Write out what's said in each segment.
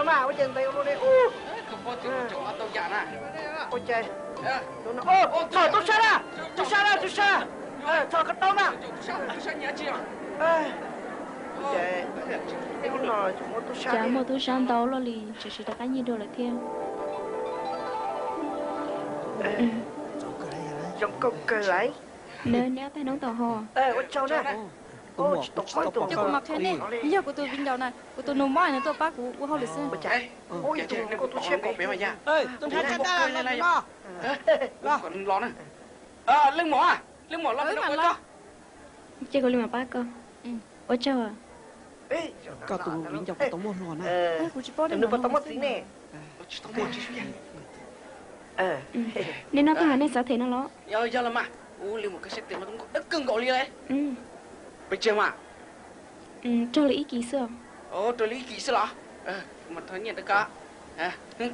Ua cas ntev ua luaj li ub. Ua cas, txog tub sab na, tub sab na, tub sab, txog ko taw na. Cas muaj tub sab ntau luaj li, tseem tsis rov qab nyiag dua lawm thiab. Zoo nkauj kawg lawm. Neb ob tag noob tau ho. Ua tsaug na. Coj kuv mas qhia nej, yog kuv tus viv ncaus na, kuv tus nus mob nws tuaj pab kuv ua hauj lwm xwb. Leej muam, leej muam los, cia kuv li mas pab koj. Ua tsaug. Koj tus viv ncaus puas tau muaj hluas na? Kuv tsis paub, nws puas tau muaj txiv ne? Nej noj tag nej xav them no los? Yog los mas, ua li mus koj saib tes no kawg nkaus li. Pes tsawg mas? Raug li ib kis xwb. Raug li ib kis xwb los? Kuv mam thov nyiaj rau koj.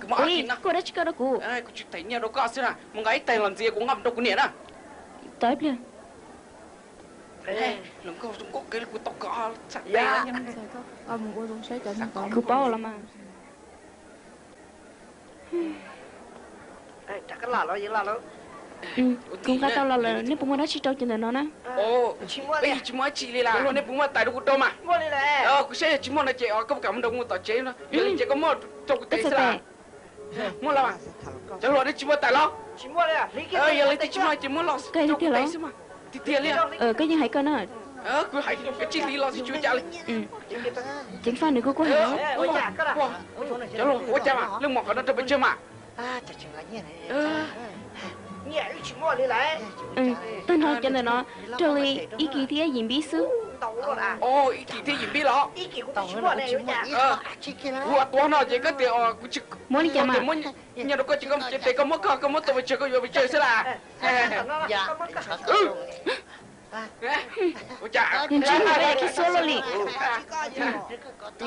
Kuv muab ob kis no. Koj dab tsi koj rau kuv? Kuv tsis them nyiaj rau koj xwb na, mus nqa ib tais los ntxias kuv nqa mus rau kuv niam na. Tos ib pliag. Hluas nkauj zoo nkauj kawg li, kuv tau kov txhais tes. Kuv paub los mas. Kuv nqa tau los lawm, nej puas muaj dab tsi rau cov ntawm no na? Peb tsis muaj dab tsi li las, nej puas muaj tais rau kuv rau mas? Kuv saib yog tsis muaj no ces koj puas kam mus nrog kuv tom tsev no? Yog li ces koj muab rau kuv tes xwb las. Muaj los mas? Cov hluas nej tsis muaj tais los? Yog li twb tsis muaj ces muab los rau kuv tes xwb mas. Tiag tiag li. Koj yeej hais koj na. Kuv hais koj tsis hliv los xwb tsis ua cas li. Ceev faj nws kuj kuj hais. Cov hluas ua cas mas leej muam qhov no rau pes tsawg mas? Tag nrho cov ntawm no raug li ib kis thiab yim npib xwb. Ib kis thiab yim npib los? Kuv tuav no ces koj tias kuv tsis muab li cas mas. Nyiaj rau koj ces koj mus cev tes koj muab koj, koj muab tau pes tsawg koj yuav pes tsawg xwb las. Ua cas? Yog ntsib mus koj yam khi xuab luaj li.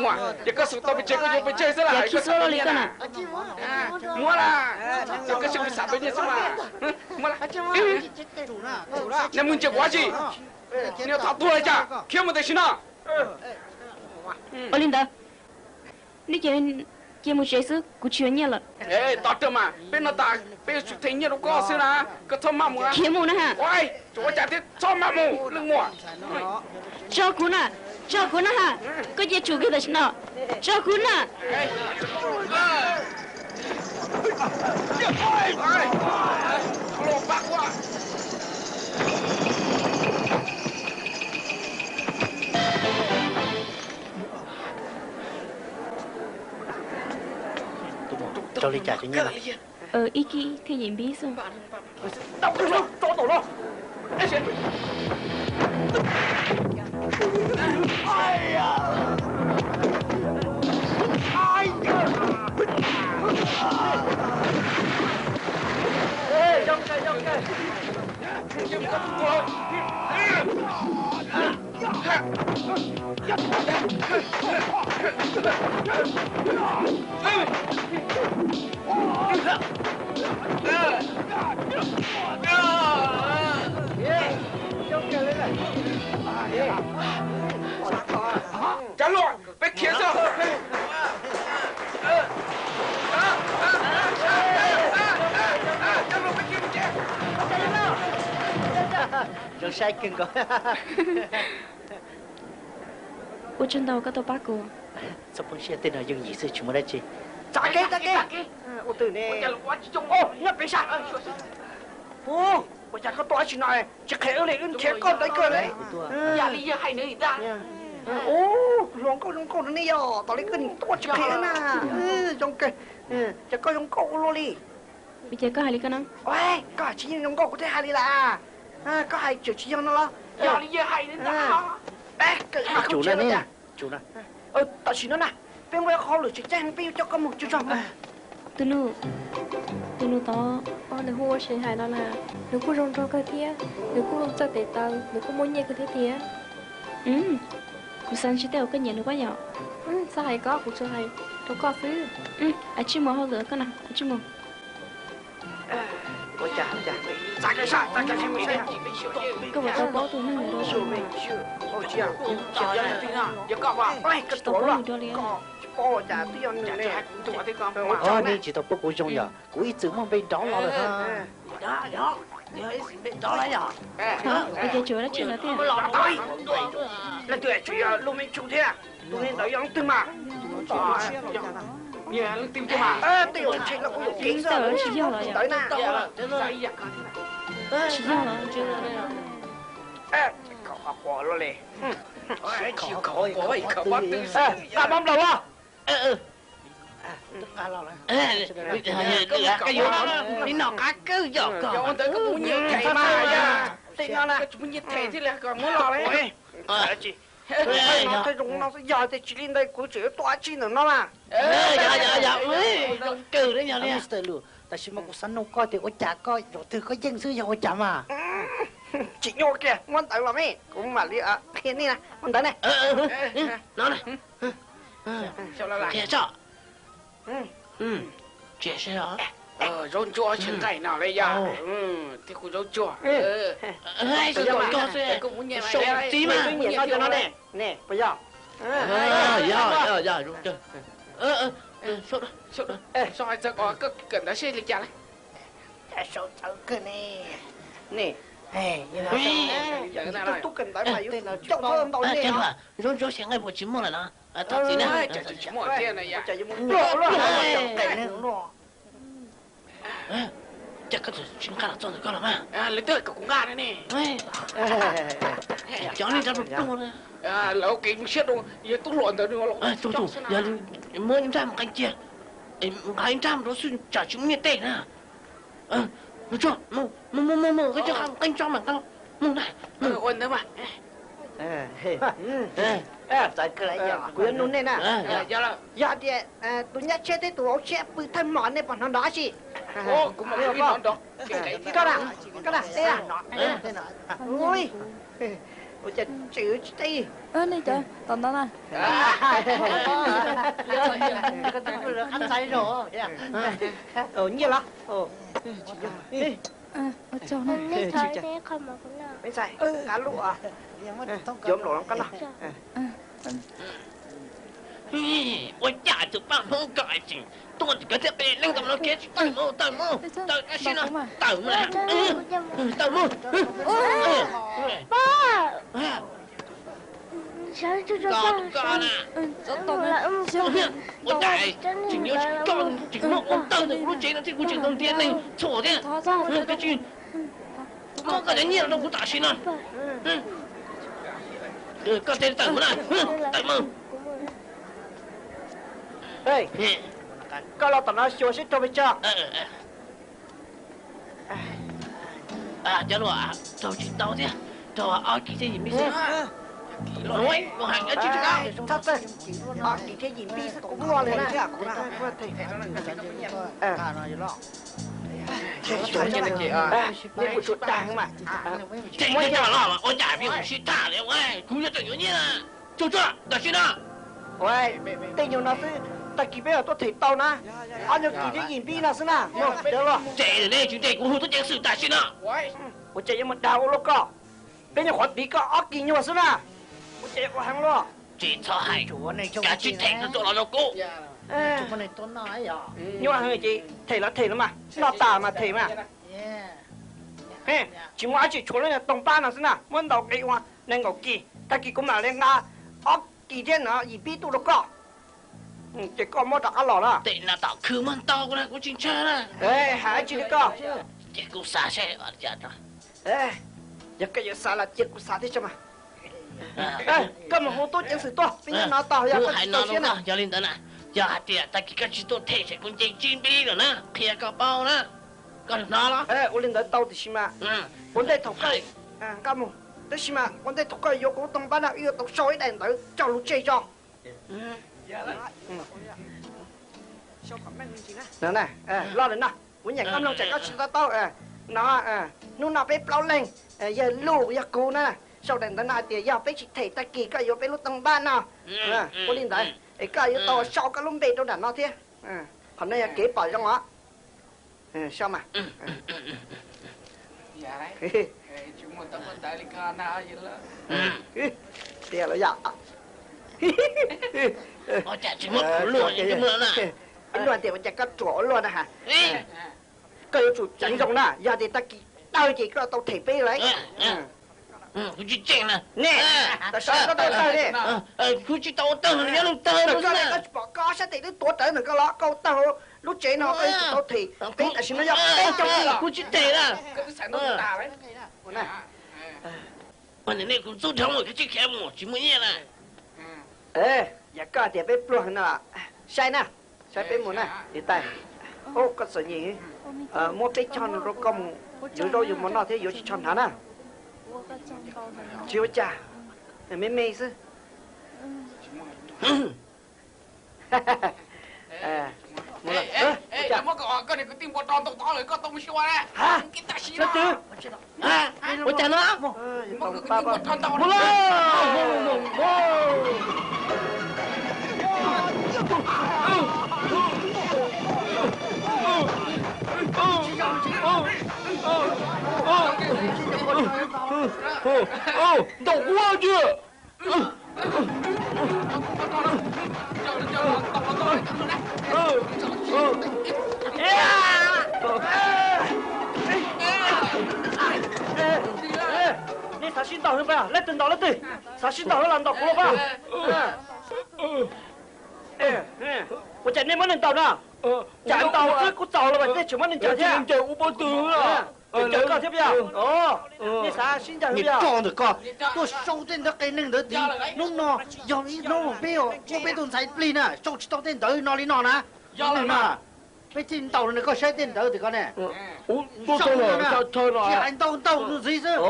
Muam, yog koj xub tau pes tsawg koj yuav pes tsawg xwb las, yam khi xuab luaj li koj na. Muab las, yog koj xub kuv xam tau nyiaj xwb mas. Muab las. Nej mus ntsia kuv dab tsi? Nej thov tuag li cas? Khiav mus tam sim no. Ua li ntawd, nej cia mus tsev xwb, kuv tsis yuav nyiaj lawm. Tos rawv mas, peb no tas peb yuav tsum them nyiaj rau koj xwb na, koj txhob maj mus. Khiav mus na ha. Ua cas thiab, txhob maj mus leej muam. Tso kuv na, tso kuv na ha. Koj cia tsum kiag tam sim no. Tso kuv na. Raug li cas cov nyiaj? Ib kis thiab yim npib xwb. Cov hluas, peb khiav xwb. Zoo saib kawg nkaus. Ua tsaug ntau koj tau pab kuv. Txhob poob siab, tej no yooj yim xwb tsis muaj dab tsi. Txav kev, txav kev. Ua twg ne? Nyob pem sab. Ua cas koj tuaj dab tsi no? Tsis qhia wb li, wb nrhiav koj ntawd kawg li. Yam li yawg hais nws ntag. Ua, hluas nkauj zoo nkauj no ne yog, tos li koj nim tuaj tsis qhia na. Zoo kawg. Ces koj zoo nkauj ua luaj li. Ua cas koj hais li ko na? Koj tsis yeej zoo nkauj kuv thiaj hais li las. Koj hais tseem tsis yog no los? Yog li yawg hais ntag. Tam sim no na, peb muaj ib qho hauj lwm tseem ceeb, peb yuav coj koj mus tsuag tsuag mus. Tus nus, tus nus tod, nws hu ua Sev Hais no na, nws kuj zoo nraug kawg thiab, nws kuj txawj tes taw, nws kuj muaj nyiaj kawg thiab tiag. Kuv xav ntsib tej uas koj nyiam lawm pab yom. Txhob hais ko, kuv tsuas hais rau koj xwb. Ua tsaug ntau koj na, ua tsaug ntau. Koj puas tau paub tus neeg ntawd dua tsis? Tsis tau paub nws dua li. Ua cas twb yog nws ne? Ua cas nej tsis tau pub kuv zoo yom? Kuv ib txwm muaj npe nrov los lawm na. Leej twg tseem yog Lub Me Tshum thiab? Tus neeg ntawd yog leej twg mas? Tej zaum ntshe lawv kuj yuam kev xwb, ntawd na. Khaub qhuas los li. Nqa mab nplaum los. Koj yuav li no qab kawg yog koj ua ntawd koj muaj nyiaj them mas, koj tsis muaj nyiaj them thiaj li kom muab los li. Tej zoo no xwb, yog tias tsis li ntawd kuv tseem yuav tuaj dab tsi ntawm no mas. Zoo kawg li yog li. Tam sim no kuv xav nug koj tias ua cas koj zaum twg koj yeej xwb yog ua cas mas? Tsis nyuaj kiag, muab ntawd los me, kuv mam li qhia nej na, muab ntawd ne. Qhia tso. Tsis saib os. Zaub ntsuab tsis nqaij no li yog. Thiab kuv zaub tsuag. Sau txiv mas. Nyiam no cov no ne. Ne, puas yog? Yog, yog, yog. Sau hais txog koj kawm ntawv seb li cas lawm. Sau txawv kawg ne. Ne. Tus tub kawm ntawv mas yuav coj koj ntau ne. Zaub ntsuab xyaw nqaij puas tsis muaj lawm no? Thov txim na. Cas koj tsis nqa los txog ntawm koj los mas? Lawv twb kom kuv nqa ne. Cov neeg nrab pluag pluag na. Lawv ua kev mus siab rau yawg tub hluas ntawd. Tub tub, yog muab nraj mus qee kiag, nqa nraj mus rau xwb tsam tsis muaj nyiaj tej na. Mus tso, mus mus mus mus, koj coj qab qeeb tso mas tau. Mus na. Ua ntawd mas. Txawv kawg li, kuv yuav nug nej na. Yog hais tias tus nyab tshiab thiab tus vauv tshiab pw thawj hmo nej puas hnov nrov dab tsi? Koj na, koj na, teb na. Ua cas tseem tsis teb? Nej cov tom ntawd na. Nyiaj los? Ua tsaug na. Ntxhais, qab lub, yuav nplaum los qab no. Ua cas tus paj Hmoob ko tseem tuaj kawg thiab, peb leej tau no kev tsis tawm mus, tawm mus, tawm tab sis no, tawm mus, tawm mus. Ua cas tseem yuav tsis koj tseem muab ua ntawg ntawm kuv lub tsev no thiab kuv tseem tau ntiab neeg txhuam thiab. Koj tsis muab koj cov nyiaj los rau kuv tam sim no. Koj teb tawm mus na, tawm mus. Koj los tom no xyuas seb raug pes tsawg. Cov luam, raug tsis tau thiab, raug ob kis thiab yim npib xwb. Mus heev, tsis tsis ob kis thiab yim npib xwb kuv muaj li na. Nej ua tsuag dag mas. Tseem muab coj los ua cas peb sib tham li, kuv yog tseem yuav nyiaj. Tsuag tsuag tam sim no. Tej nyuag no xwb, tag kis peb mam tuaj them tau na. Ob nyuag kis thiab yim npib no xwb na. Mus, dawb los. Tseem ne, tsis tseem kuv hu tub ceev xwm tam sim no. Ua cas yuav mus dag ua luaj koj? Peb nyuag qhuav tiv koj ob kis nyuag xwb na. Ua cas yuav ua heev luaj? Tsis txhob hais, kav tsij them tuaj los rau kuv. Nyuaj heev ces them los them los mas, noj tas mas them mas. Tsis muaj dab tsi, tshuav lub niag toog pab no xwb na, muab ntaus qe ua nees nkaum kis, tag kis kuv mam li nqa ob kis thiab no yim npib tuaj rau koj. Ces koj muab rov qab los na. Tej no tom khw muab ntau kuv na, kuv tsis ntshai na. Hais dab tsi li koj? Ces kuv xav seb, yog koj yuav xav los cia kuv xav thiab tso mas. Koj mus hu tub ceev xwm tuaj, peb nyob no tau, yog koj tsis txaus siab na. Yog li ntawd na, yog hais tias tag kis koj tsis tuaj them ces kuv nce tsib npib lawm na, qhia koj paub na. Koj hnov los? Ua li ntawd tau tiam sis mas ua ntej thaum koj nqa mus, tab sis mas ua ntej thaum koj yuav kuv lub toog pab no wb yuav tau sau ib daim ntawv coj lus tseg tso. Loj lawm no, kuv nyeem koj mloog tsam koj tsis to taub no. Hnub no peb plaub leeg, yawg Luj, yog kuv na, sau daim ntawv no hais tias yog peb tsis them tag kis koj yuav peb lub toog pab no. Ua li ntawd es koj yuav tau sau koj lub npe rau nram no thiab. Qhov no yog kev pom zoo os. Sau mas. Tiag los yom. Ua cas tsis muab luag mus na? Peb luag tias ua cas koj ruam ua luaj na has. Koj yuav tsum ceev zoo na, yog tias tag kis dawg ces koj tau them peb lawm. Kuv tsis tseem na. Ne, tam sim no koj tau tawg ne. Kuv tsis tau ua tawg, nyob nws tawg koj ne, koj tsis pom koj sab tes twb tuav rawv ntawm koj los koj ua tawg lub tsev no koj yuav tsum tau them peb, tam sim no yog peb caug lawm. Kuv tsis them na. Nej kuv txub dhau mus, koj tsis khiav mus tsis muaj nyiaj na. Yog koj tias peb pluag no, saib na, saib peb mus na, niam tais. Koj txom nyem, muab peb choj no rau koj mus yuav zaub yuav mov noj thiab yuav ris tsho hnav na. Tsis ua cas, me me xwb. Ua cas no? Mus lawm. Ntaus kuv tsis. Nej xav sib ntaus hwv pas, leej twg ntaus leej twg, xav sib ntaus hwv los ntaus kuv los pas. Ua cas nej muab nws ntaus no? Cas ntaus xwb kuv txaus los mas nej tseem muab nws ncaws thiab. Ncaws koj thiab puas yog? Nej xav sib ncaws puas yog? Roj ntawm koj tuaj sau tej ntawd qe neeg ntawd tid, hnub no yog ib hnub peb muab peb tus ntxhais plig na, sau tsis tau tej ntawd no li no na. Yog li no, peb thiaj ntaus nws, koj saib tej ntawd tim koj ne. Tsis hais ntaus ntaus tus ntxiv xwb.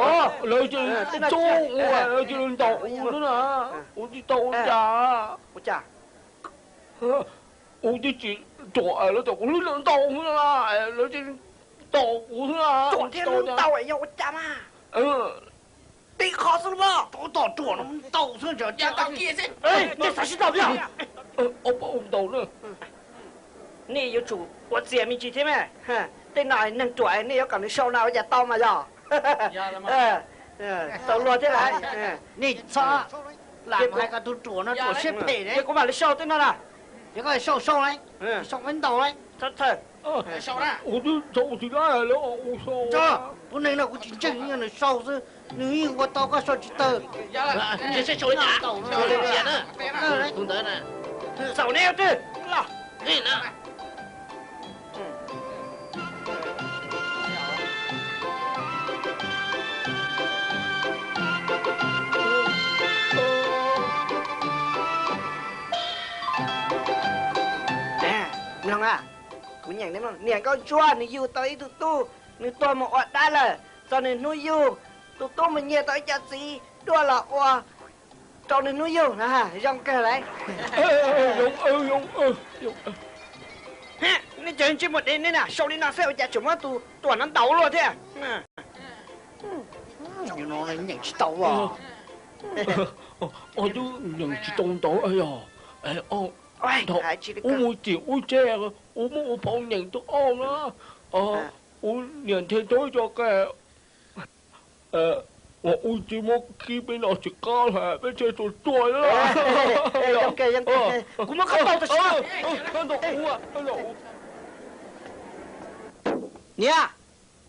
Lawv cia li ntaus ua, lawv cia li ntaus ua xwb na. Ua tsis tau ua cas. Ua tib tsis ruam, lawv tau kuv hlwb ntaus xwb na, lawv cia li ntaus kuv xwb na. Ruam thiab hlwb ntaus yog ua cas mas? Tib qho xwb los. Tab tom ruam no ntaus xwb. Nej xav sib ntaus puas yog? Ntaus na. Nej yuav tsum ua txias me ntsis thiab mas. Tej no neeg ruam nej yuav kom nws sau no ua cas tau mas yog. Txaus luag thiab lawm. Nej txhob lam hais kom tus ruam no ruam siab phem ne. Kuv mam li sau tej no na. Yog koj sau sau lauj, sau peb ntaus lauj. Ua twb txaus tsis lawm, lawv ua sau. Tub neeg no kuv tsis ntseeg, yog nws sau xwb, nws yeej ua tau koj sau tsis tawg. Txaus ne twg. Mloog a, kuv nyeem, niam nkauj ntsuab nws yug tau ib tug tub, nws tuag mus ua dab lawm, txog nws hnub yug, tus tub mus nyiag tau ib co txiv duaj los ua rau nws hnub yug, zoo kawg lauj. Nej cov ntsej muag dev nej na, sau li no xwb ua cas tseem muab tus ruam no ntaus luaj thiab. Nyeem tsis tau. Twb nyeem tsis tau ntau yog. Ub mus tim ub tse, ub muab ua phau nyeem tau ob na. Ub niam ntheg tau cov qe. Ua ub tsis muab khib peb no tsis qab lawm, peb tseg tuag tuag. Kuv muab koj tau tam sim no. Niam,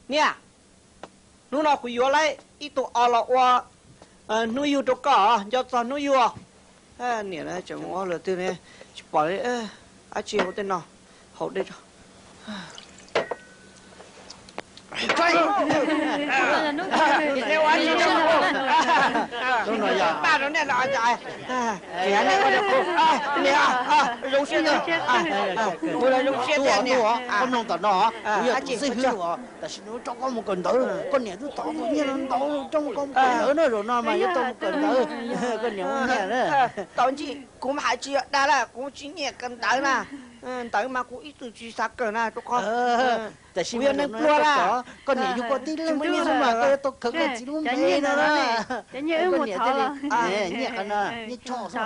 niam, hnub no kuv yuav lawm ib tug os los ua hnub yug rau koj, nco txog hnub yug. Niam tseem ua lawm twg ne, tsis pom li. Ab tsi ua tej no, haus dej tso. Zoo siab, zoo siab tiag niam. Koj mloog tom no, kuv yog tus xib hwb os, tam sim no rau koj mus kawm ntawv, koj niam twb thov tus nyiaj no ntau rau koj mus kawm ntawv na, zaum no mas yuav tau mus kawm ntawv, koj niam muaj nyiaj na. Tau ntsis kuv mas hais tsis yog dag lawm, kuv tsis nyiam kawm ntawv na. Ntawv mas kuv ib txwm tsis xav kawm na, rau qhov tam sim kuv yog neeg pluag na. Koj niam yug koj tib leeg xwb mas koj yuav tau khawv koj txiv lub npe no na. Koj niam thiaj li nyiaj qhov no, nyiaj tshoj xwb.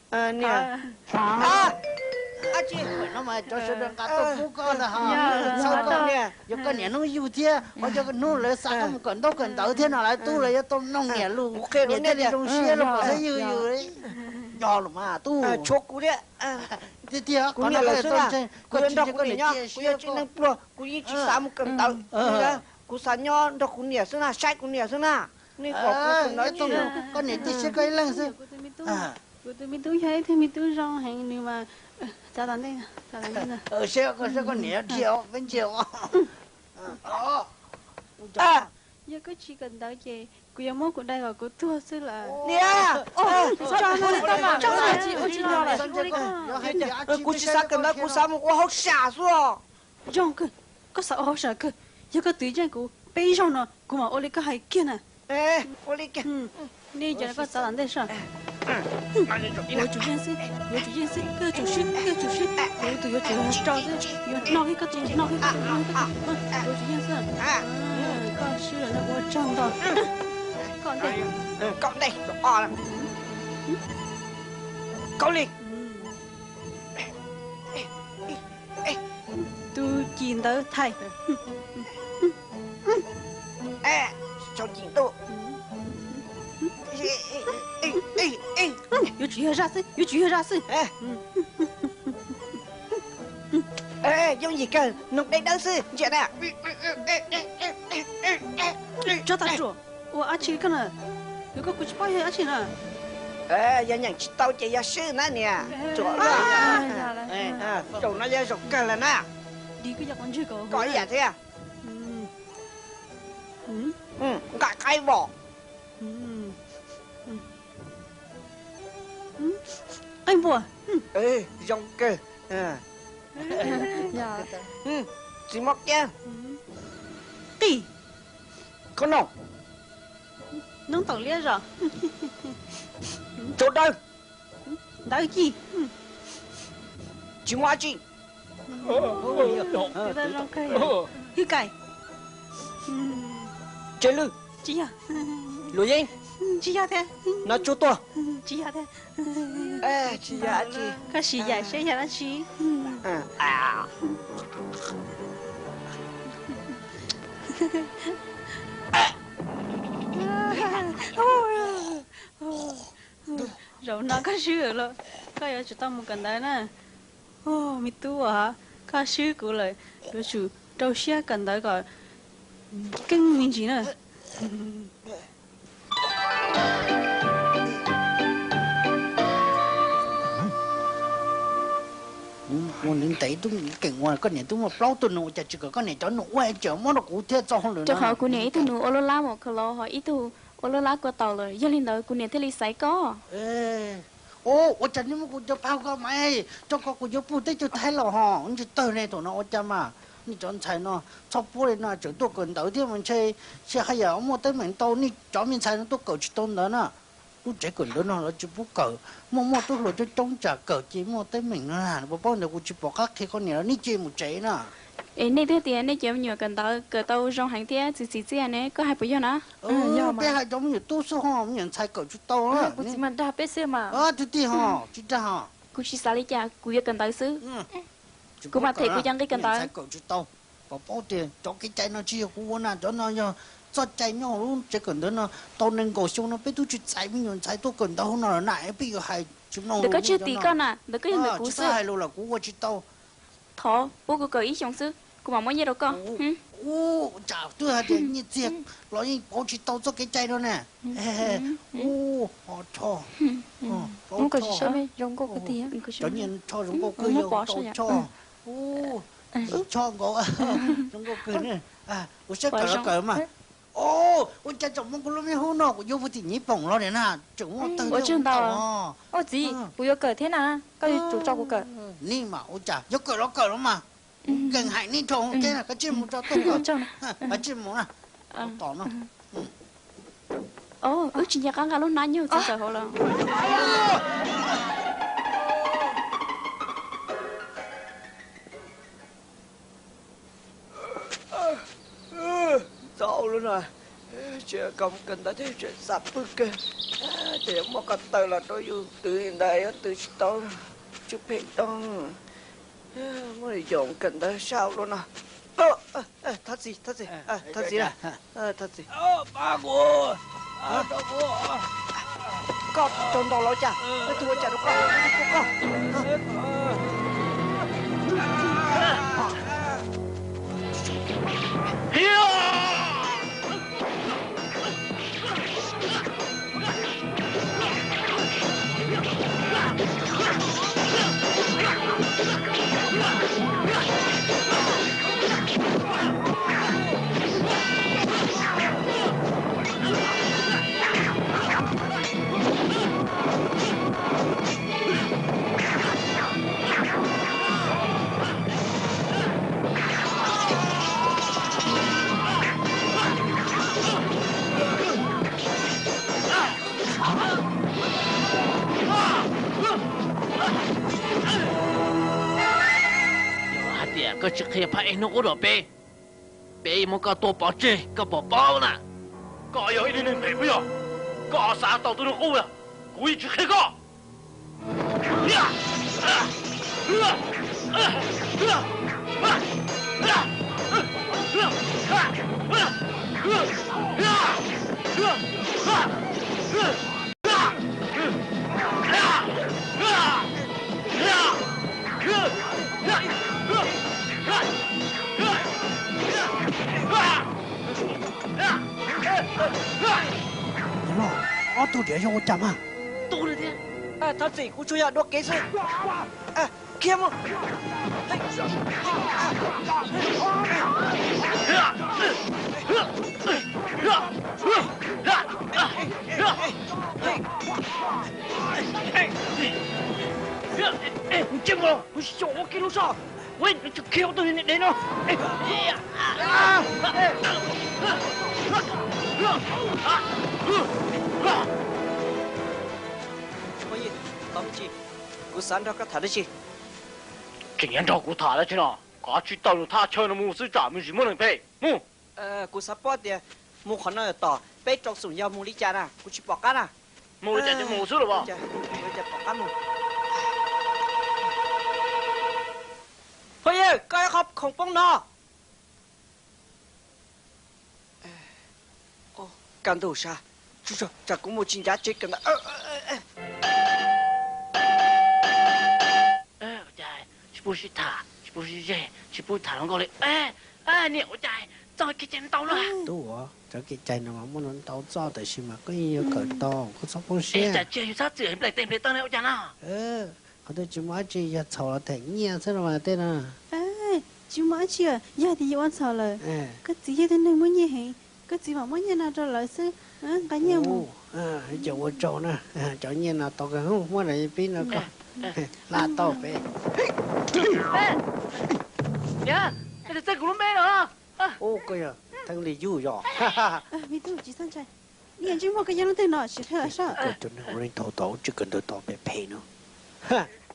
Niam, Ab tsi, no mas cov sawv daws nqa tuaj pub koj ntag ho. Txhawb koj niam, yog koj niam hnub yug thiab, ho yog hnub lawv xa koj mus kawm ntaub kawm ntawv thiab no lawv tub lawv yuav tau mloog niam lus, niam thiaj li zoo siab rau pom xeeb yug yus. Yog los mas tub. Tshuav kuv thiab. Tiag tiag, kuv niam lawm xwb na, kuv yuav nrog kuv niam nyob, kuv yog tsev neeg pluag, kuv yeej tsis xav mus kawm ntawv. Kuv xav nyob nrog kuv niam xwb na, saib kuv niam xwb na. Nej pom kuv kawm ntawv tsis, koj niam cia siab koj ib leeg xwb. Kuv tus me tub yog ib tug me tub zoo heev, nws mas txav tom ntej, txav tom ntej. Seb koj, seb koj niam dhia peb ntsia. Yog koj tsis kawm ntawv ces kuv yuav muab kuv dai kom kuv tuag xwb lawm. Niam, kuv tsis xav kawm ntawv, kuv xav mus ua hauj sam xwb os. Zoo kawg, koj xav ua hauj sam kawg. Yog koj twv yeej kuv peb zaug no kuv mam ua li koj hais kiag na. Nej cov no koj txav tom ntej saib. Yuav tsum yeej xwb, yuav tsum yeej xwb, koj yuav tsum swb, koj yuav tsum swb, kuv tus yuav tsum rau xwb, yuav noj kiag koj tus, noj kiag koj tus, yuav tsum yeej xwb. Koj swb lawm no kuv ua tsaug ntau. Koj ntej, koj ntej, koj li. Tus cim ntawv thaij. Tso cim tuaj. Yuav tsum yog zaj xwb, yuav tsum yog zaj xwb. Yooj yim kawg, noog deb dawb xwb, ntsia na. Tsob tag ruam, ua dab tsi koj na? Yog koj kuv tsis paub yog dab tsi na. Yog nyeem tsis tau ces yog swb na niam. Zaum no yog zaum kawg lawm na. Koj ib yam thiab. Nqa qaib npua. Qaib npua. Zoo kawg. Txiv mos kiab. Qij. Khob noom. Noob taum liab zom. Tsau dawb. Ntawv ci. Tsis muaj dab tsi. Hwj kais. Tsev lwj. Tsis yog. Luam yeeb. Tsis yog thiab. Nab tsuag tuaj. Tsis yog thiab. Tsis yog dab tsi. Koj sim yaim seb yog dab tsi. Zaum no koj swb lawm, koj yuav tsum tau mus kawm ntawv na. Me tub, koj swb kuv lawm, yuav tsum rau siab kawm ntawv kom keej me ntsis na. Ua ntev ntev tub keem ua koj niam tub muaj plaub tug nus, ua cas tsis kom koj niam cov nus ua, tseem muab rau kuv thiab txo hauj lwm no. Rau qhov kuv niam ib tug nus ua laj lab mom khaws los, ho ib tug ua laj lab kua taus lawm, yog li ntawd kuv niam thiaj li xaiv koj. Ua cas nej muab kuv cov phau ko mas, rau qhov kuv yuav pug teb chaws Thaib los ho ntsis tawg ne. Thaum no ua cas mas nej cov ntxhais no txhob puab li no, tseem tuaj kawm ntawv thiab mas ntshe, ntshe haj yam muaj teeb meem ntau, nej cov me ntxhais no tuaj kawm tsis tau ntawv na. Lub tsev kawm ntawv no lawv tsis pub kawm, muaj muaj tub hluas coob coob tsam kawm ces muaj teeb meem no, puas paub ntawd kuv tsis pom qab qhia koj niam lawv, nej cia mus tsev na. Es nej twb tias nej cov me nyuam kawm ntawv kawm tau zoo heev thiab txi txiv txiaj ne, koj hais puas yog na? Peb hais cov me nyuam tub xwb ho, me nyuam ntxhais kawm tsis tau. Kuv txiv mas dag peb xwb mas. Twb tij ho, tsis dag ho. Kuv tsis xav li cas, kuv yuav kawm ntawv xwb. Kuv mam them kuv cov nqi kawm ntawv. Kawm tsis tau, puas paub tias cov kev cai no tsis yog kuv ua na, cov no yog txoj cai nyob hauv lub tsev kawm ntawv no. Tau nees nkaum xyoo no peb twb tsis txais me nyuam ntxhais tuaj kawm ntawv hauv no lawm na, peb yuav hais tsis mloog. Ntawm koj tsis yog tim koj na, ntawm koj yog ntawm kuv xwb. Hais lus los kuv ua tsis tau. Thov pub kuv kawm ib xyoos xwb, kuv mam muab nyiaj rau koj. Ua cas twb hais tias nyiaj txiag los yeej pauv tsis tau txoj kev cai no na. Ho rho, cov nyiaj rho zoo nkauj kawg, yog tau rho, yim rho nkaus, zoo nkauj kawg na. Kuv saib kawm los kawm mas. Ua cas tseem muaj kuv lub me hub no, kuv yuav puag tim nyiv poom los niam na, tseem muaj tawg. Ua tsaug ntau. Ua txiv, kuv yuav kawm thiab na, koj yuav tsum tso kuv kawm. Nej mas ua cas yuav kawm los kawm los mas. Keem hais nej rho hauv teb na, koj tsij mus tso tuaj kawm. Koj tsij mus na. Tom no. Wb tsis nco qab nqa lub hnab nyuj txiv ntxawm hauv los. Txaus lawm no, tsis kam mus kawm ntawv thiab tseem xav pw kawg. Ces yuav muab ko taw los rau yus twv ntawd yuav twv tsis tau, tsw phem tag. Muaj yoov kawm ntawv sab luaj no. Thov txim, thov txim, thov txim, thov txim. Koj raug ntaus los cas? Leej twg ua cas rau koj? Leej twg tua koj? Yog hais tias koj tsis qhia phab ej hnub qub rau peb, peb yuav muab koj tua pov tseg, koj puas paub na? Koj yog ib tug neeg phem puas yog? Koj xav tau tus hnub qub los kuv yeej tsis qhia koj. Niam loj, ob tug diav yog ua cas mas? Thov txim, kuv tsuas yog dua kev xwb. Khiav mus. Tsis mus, kuv xyaum ua kiag lub zog, kuv tsis khiav ua tus niag dev no. Kuv xav nrog koj tham dab tsi. Tseem yuav nrog kuv tham dab tsi no? Kav tsij tawm nram thaj chaw no mus xwb tsam me ntsis muaj neeg phem. Mus. Kuv xav paub tias mus qhov no tom peb rau xoom yog mus li cas na, kuv tsis pom qab na. Mus li cas ces mus xwb los? Pom qab mus. Phooj ywg, koj ib qho khoom poob no. Kaj ntug sab, tsam kuv mus tsis ncav tsev kawm ntawv. Ua cas tsis pub sib tham, tsis pub sib zeg, tsis pub tham hluas nkauj li. Niam, ua cas txoj kev cai ntau luaj? Tub, cov kev cai no mas muaj ntau txoj, tab sis mas koj yeej yuav kawm tau, koj txhob poob siab. Cas tsis yog yus txhob txwm nplej tes nplej taw ne, ua cas no? Qhov twg tsis muaj dab tsi, yog txhaum los them nyiaj xwb los mas tej no. Tsis muaj dab tsi, yog tias yus ua txhaum lawm, koj txiv yog tus neeg muaj nyiaj heev, koj txiv mam muab nyiaj no rau lawv xwb. Nqa nyiaj mus. Ces ua tsaug na, cov nyiaj no tau kawg, muab rau peb no koj. Hla tau peb. Niam, koj txawj kuv lub npe no. Ub, koj yog Theej Lis Yug yog? Me tub, tsis txhob ntshai. Niam, ntsej muag koj yog leej twg no, sim qhia soj. Koj tus neeg ua neej tau tom lub tsev kawm ntawv tom pem phem no.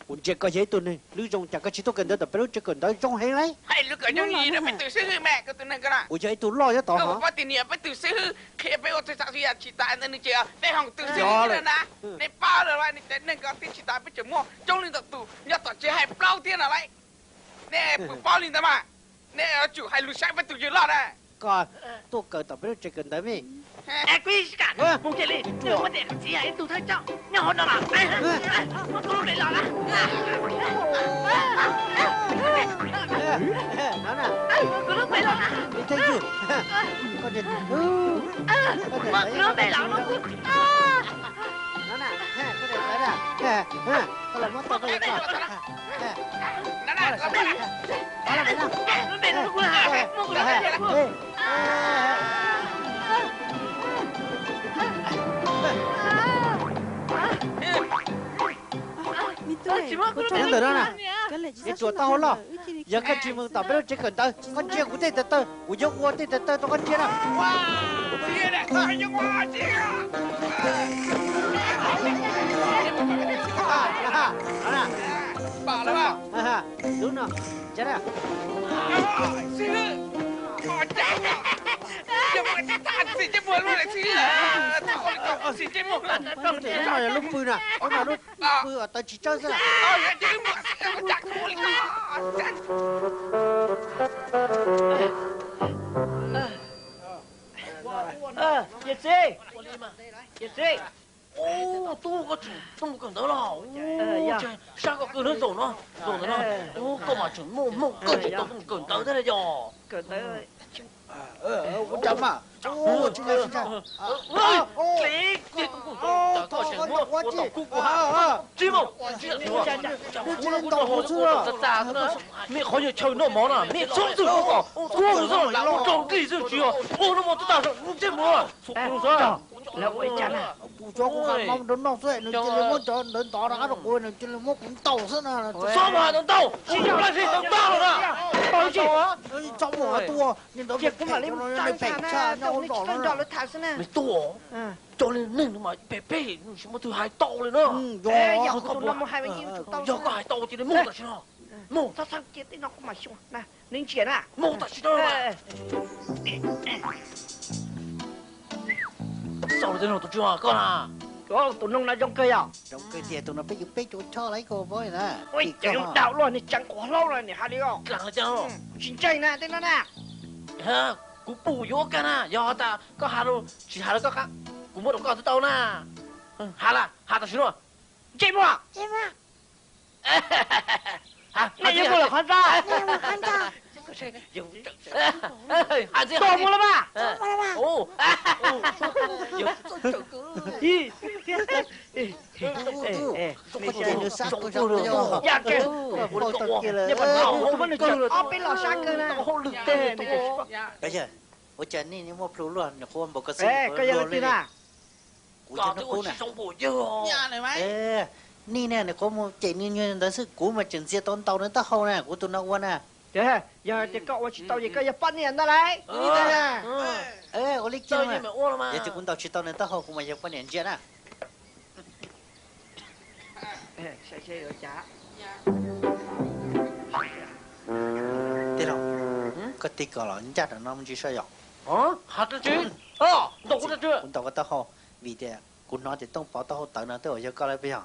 Kuv ntsia koj yog ib tug neeg lub zoo, cas koj tsis tuaj kawm ntawv tom peb lub tsev kawm ntawv zoo heev lauj? Hais lus kom yooj yim rau peb tus xib hwb mas, koj tus neeg ko na. Kuv yog ib tug loj thiab tod. Koj hos, pab tias niam peb tus xib hwb qhia peb ua txhua tsav txhua yam tsis tas ntawd nws ces peb ho tus xib hwb na. Nej paub lawm, nej cov neeg ko twb tsis tas, peb tseem muaj coob leej ntau tus nyob tom tsev hais plaub thiab no lauj. Nej puas paub li ntawd mas? Nej yuav tsum hais lus saib peb tus yawg loj na. Koj tuaj kawm tom peb lub tsev kawm ntawv me. Kuv yeej tsis kam mus kiag li, muab tias kuv txiv yog ib tug thawj coj nyob hauv no los. Muab kuv lub npe los na. Muab kuv lub npe los na. Muab kuv lub npe los na. Nyob ntawm no na, es tsuas tau hauv los. Yog koj tsis mus tom peb lub tsev kawm ntawv, koj ntsia kuv tej tawv tawv, kuv yuav ua tej tawv tawv rau koj ntsia na. Lub no, ntsia na. Txim txij muag lub lawm xwb. Txim txij muag. Lub no yog lub pw na, lub no lub pw uas tawv tsis tsawg xwb. Yawm txiv, yawm txiv. Ub, tub koj tseem tuaj mus kawm ntawv los? Sab koj kawg na zaum no, zaum ntawm no. Ub, koj mas tseem muaj hmoo kawg tseem tau tuaj mus kawm ntawv thiab na yog. Ua cas mas, tsis ntshai, tsis ntshai. Tsis mus, tsis ntaus kuv xwb. Mej qhov yawg chaw noj mov na, mej txhob txwm ua kom kuv mus xwb, lam ua raug dlig xwb tsis yog ua noj mov tag ntsej muag. Lawv ua li cas na? Kuv tsuav kuv qhov mov rau noj xwb, nws cia li muab cov ntawd ntov rov qab rau kuv, nws cia li muab kuv ntaus xwb na. Txhob mus hais ntawd ntau, kuv lam hais ntawd ntau lawm na. Txhob mus hais tuaj, niag ntawd phem tshaj, phem tshaj nyob hauv zos no. Nws tuaj, cov neeg no mas phem phem, nws tsis muaj twg hais tau li na. Yog koj hais tau cia li mus tam sim no. Mus, mus tam sim no. Xaus los tej no tus tswv koj na. Tus noog no zoo kawg yom? Zoo kawg tiag, tus no peb yuav peb cuab choj lawm koj paub na. Ua cas zoo dau luaj, niag tseev quav hlaub no niam hais li os. Tsis ntseeg na tej no na. Kuv pum yuav ua kag na, yog tas koj hais los tsis hais los koj qab, kuv muab rau koj twb tau na. Hais las, hais tam sim no. Ntsej muag. Nej yuav mus lawm qhov ntxa. Hais ntxiv, hais ntxiv. Mus lawm mas. Ob peb los sab kawg na. Ua cas nej muaj plhu luaj, nws qhuav npaum ko xwb. Koj yog leej twg na? Kuv yog Nub Qub na. Nej ne, nws qhuav mus cem nws nyuag ntawd xwb, kuv mas tseem ntxias tau ntaus nws taub hau na, kuv tus no ua na. Yog tias koj ua tsis tau ces koj yog poj niam ntag lauj. Ua li kiag, yog tias kuv ntaus tsis tau nws taub hau kuv mas yog poj niam ntsia na. Tij laug, koj tig kom los ncaj rau no me ntsis saib yom. Kuv ntaus koj taub hau, vim tias kuv hnov tias Tooj Pov taub hau tawv no twb yog koj lawm puas yog?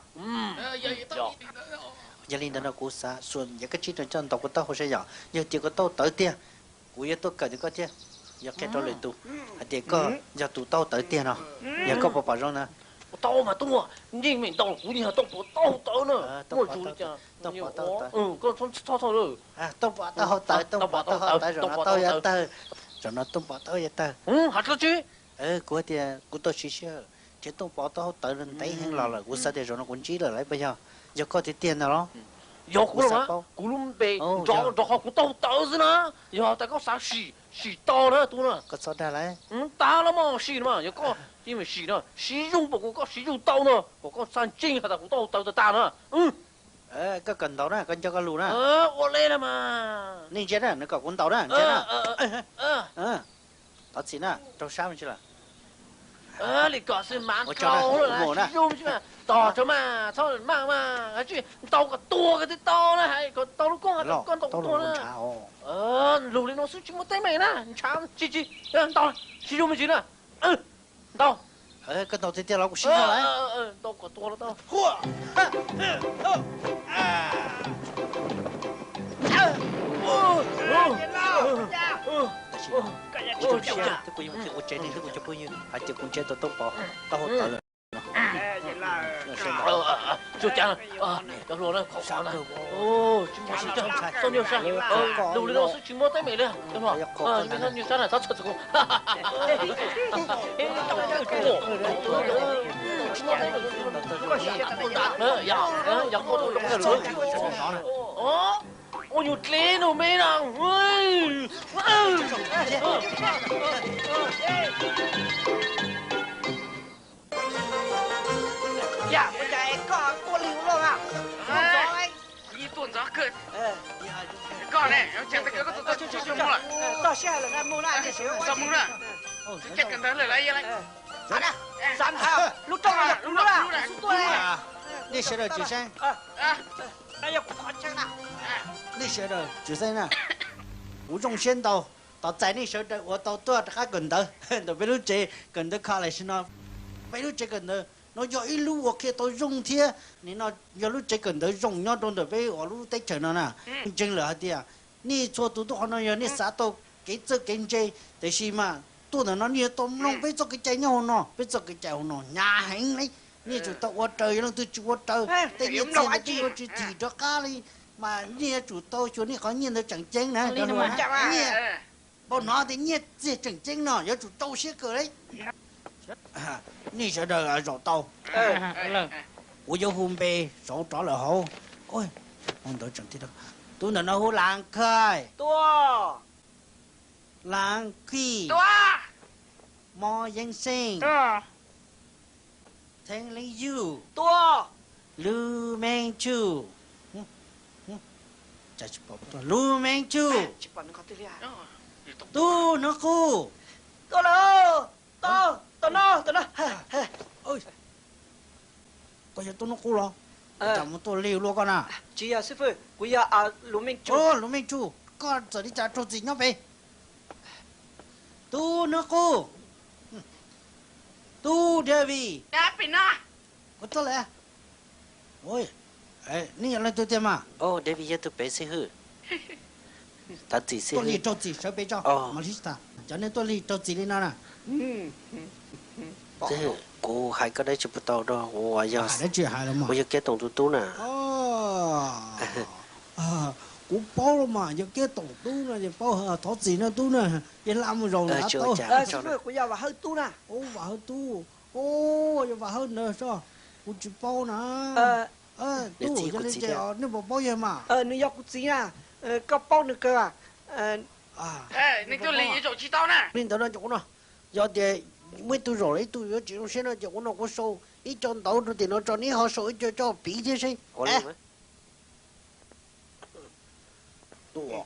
Yog li ntawd no kuv xav xuas yam kab tsib no coj ntaus koj taub hau saib yom. Yog tias koj taub hau tawv tiag, kuv yuav tuaj kawm ntawm koj thiab, yuav qhia rau lwm tus hais tias koj yog tus taub hau tawv tiag no. Yog koj puas pom zoo na? Tau mas tuaj, yeej meem ntaus kuv yeej yog Tooj Pov taub hau tawv na. Muaj zoo li cas, Tooj Pov taub hau tawv, Tooj Pov taub hau tawv, zaum no taub hau yuav tawg, zaum no Tooj Pov taub hau yuav tawg. Hais dab tsi? Kuv hais tias kuv tau siv sij hawm nrhiav Tooj Pov taub hau tawv ntev heev los lawm, kuv xav tias zaum no kuv ntsib lawm lauj, puas yog? Yog koj tiag tiag ntag los? Yog kuv los, kuv lub npe nrov nrov qhov kuv taub hau tawv xwb na. Yog tas koj xav sim, sim tau na tus na. Koj txhob dag lauj. Tag los mas sim no mas, yog koj yeej meem sim no, siv zog pom kuv koj siv zog tau ntag, kom koj xav ntseeg has tas kuv taub hau tawv tag tag na. Koj kawm ntaus na, koj nco koj lus na. Ua li na mas. Nej ntsia na, nws kom kuv ntaus na, ntsia na. Thov txim na, raug sab me ntsis lawm. Li kom xwb mas, tos tso mas, txhob maj mas, tsis ntaus kom tuag ko twb tau na, hais kom tau lub koob hais kom koj ntaus tuag na. Lus li no xwb tsis muaj teeb meem na, ntshav tsis tsis ntaus, siv zog me ntsis na. Ntaus. Koj ntaus tiag tiag los kuv siv zog lawm. Ntaus kom tuag los tau. Tam sim no, twb kuv yuav mus qhia kuv tsev neeg thiab kuv cov phooj ywg hais tias kuv nrhiav tau Tooj Pov taub hau tawv lawm. Tsuas cas, cov hluas na, khov kho na. Txhob nyuaj sab, lus li no xwb tsis muaj teeb meem li. Cov hluas, me txhob nyuaj sab na, txhob txhawj txog kuv. Ua nyuag dleb no me na. Yam, ua cas koj tuaj lig ua luaj na? Tuaj ntxov kawg. Koj ne, txog sij hawm lawm na, mus na, txog mus na. Xav kawm ntawv lawm lauj. Xav na, lub rooj no yog kuv lub na, kuv xub tuaj na. Nej sawv daws tsis xeeb. Nej sawv daws tsis xeeb na. Kuv zoo siab ntau. Tos txais nej sawv daws uas tau tuaj rov qab kawm ntawv ntawm peb lub tsev kawm ntawv college no. Peb lub tsev kawm ntawv no yog ib lub uas qhia tau zoo thiab nim no yog lub tsev kawm ntawv zoo nyob rau ntawm peb uas lub teb chaws no na. Ntseeg lawm hais tias nej txhua tus tuaj qhov no yog nej xav tau kev txawj kev ntse, tiam sis mas tuaj ntawm no nej yuav tau mloog peb txoj kev cai nyob hauv no. Peb txoj kev cai hauv no hnyav heev li. Nej yuav tsum tau ua raws, yog leej twg tsis ua raws tej nyiaj txiag ntawd peb yuav tsis thim rov qab li. Mas nej yuav tsum tau xyuas nej qhov nyiaj ntawd tseem ceeb na. Nyiaj Pab hnov tias nyiaj txiag tseem ceeb no yuav tsum rau siab kawg li. Nej sawv daws zaum tau. Kuv yuav hu npe, saum rov lawm hauv. Tus ntawd tseem, tus ntawm no hu Lav Khais, Lav Khij, Mos Yeej Xeej, Theej Leej Yuj, Lub Meej Tsuj, Lub Meej Tsuj, Tub Hnub Qub. Koj yog Tub Hnub Qub los? Cas mus tuaj lig luaj koj na? Lub Meej Tsuj, koj txawm li cas raug txim nyob pem. Tub Hnub Qub, Tub David, kuv tuaj lawm. Nej yog leej twg tiag mas? David yog tus pem xib hwb. Thov txim xib hwb. Tuaj lig raug txim sawv pem tso. Mas li tas cov neeg tuaj lig raug txim li no na. Xib hwb, kuv hais koj dab tsi puas tau rau kuv uas yog, kuv yog Kiab Toom tus tub na. Kuv paub los mas, yog Kiab Toom tub no ces paub. Thov txim no tub na, ces hla mus zaum lawm tau. Kuv yog Vam Hawj tub na. Vam Hawj tub, yog Vam Hawj ntawd soj, kuv tsis paub na. Tub, yog li ces nej puas paub yawg mas? Nws yog kuv txiv na, koj paub nws kawg. Li ntawd no ces kuv no, yog tias muaj ib tug zaum los ib tug yuav tsis zoo siab no ces kuv no kuv sau ib co ntawv rau tim no tso, neb ho sau ib co coj piv thiab seb. Tuaj,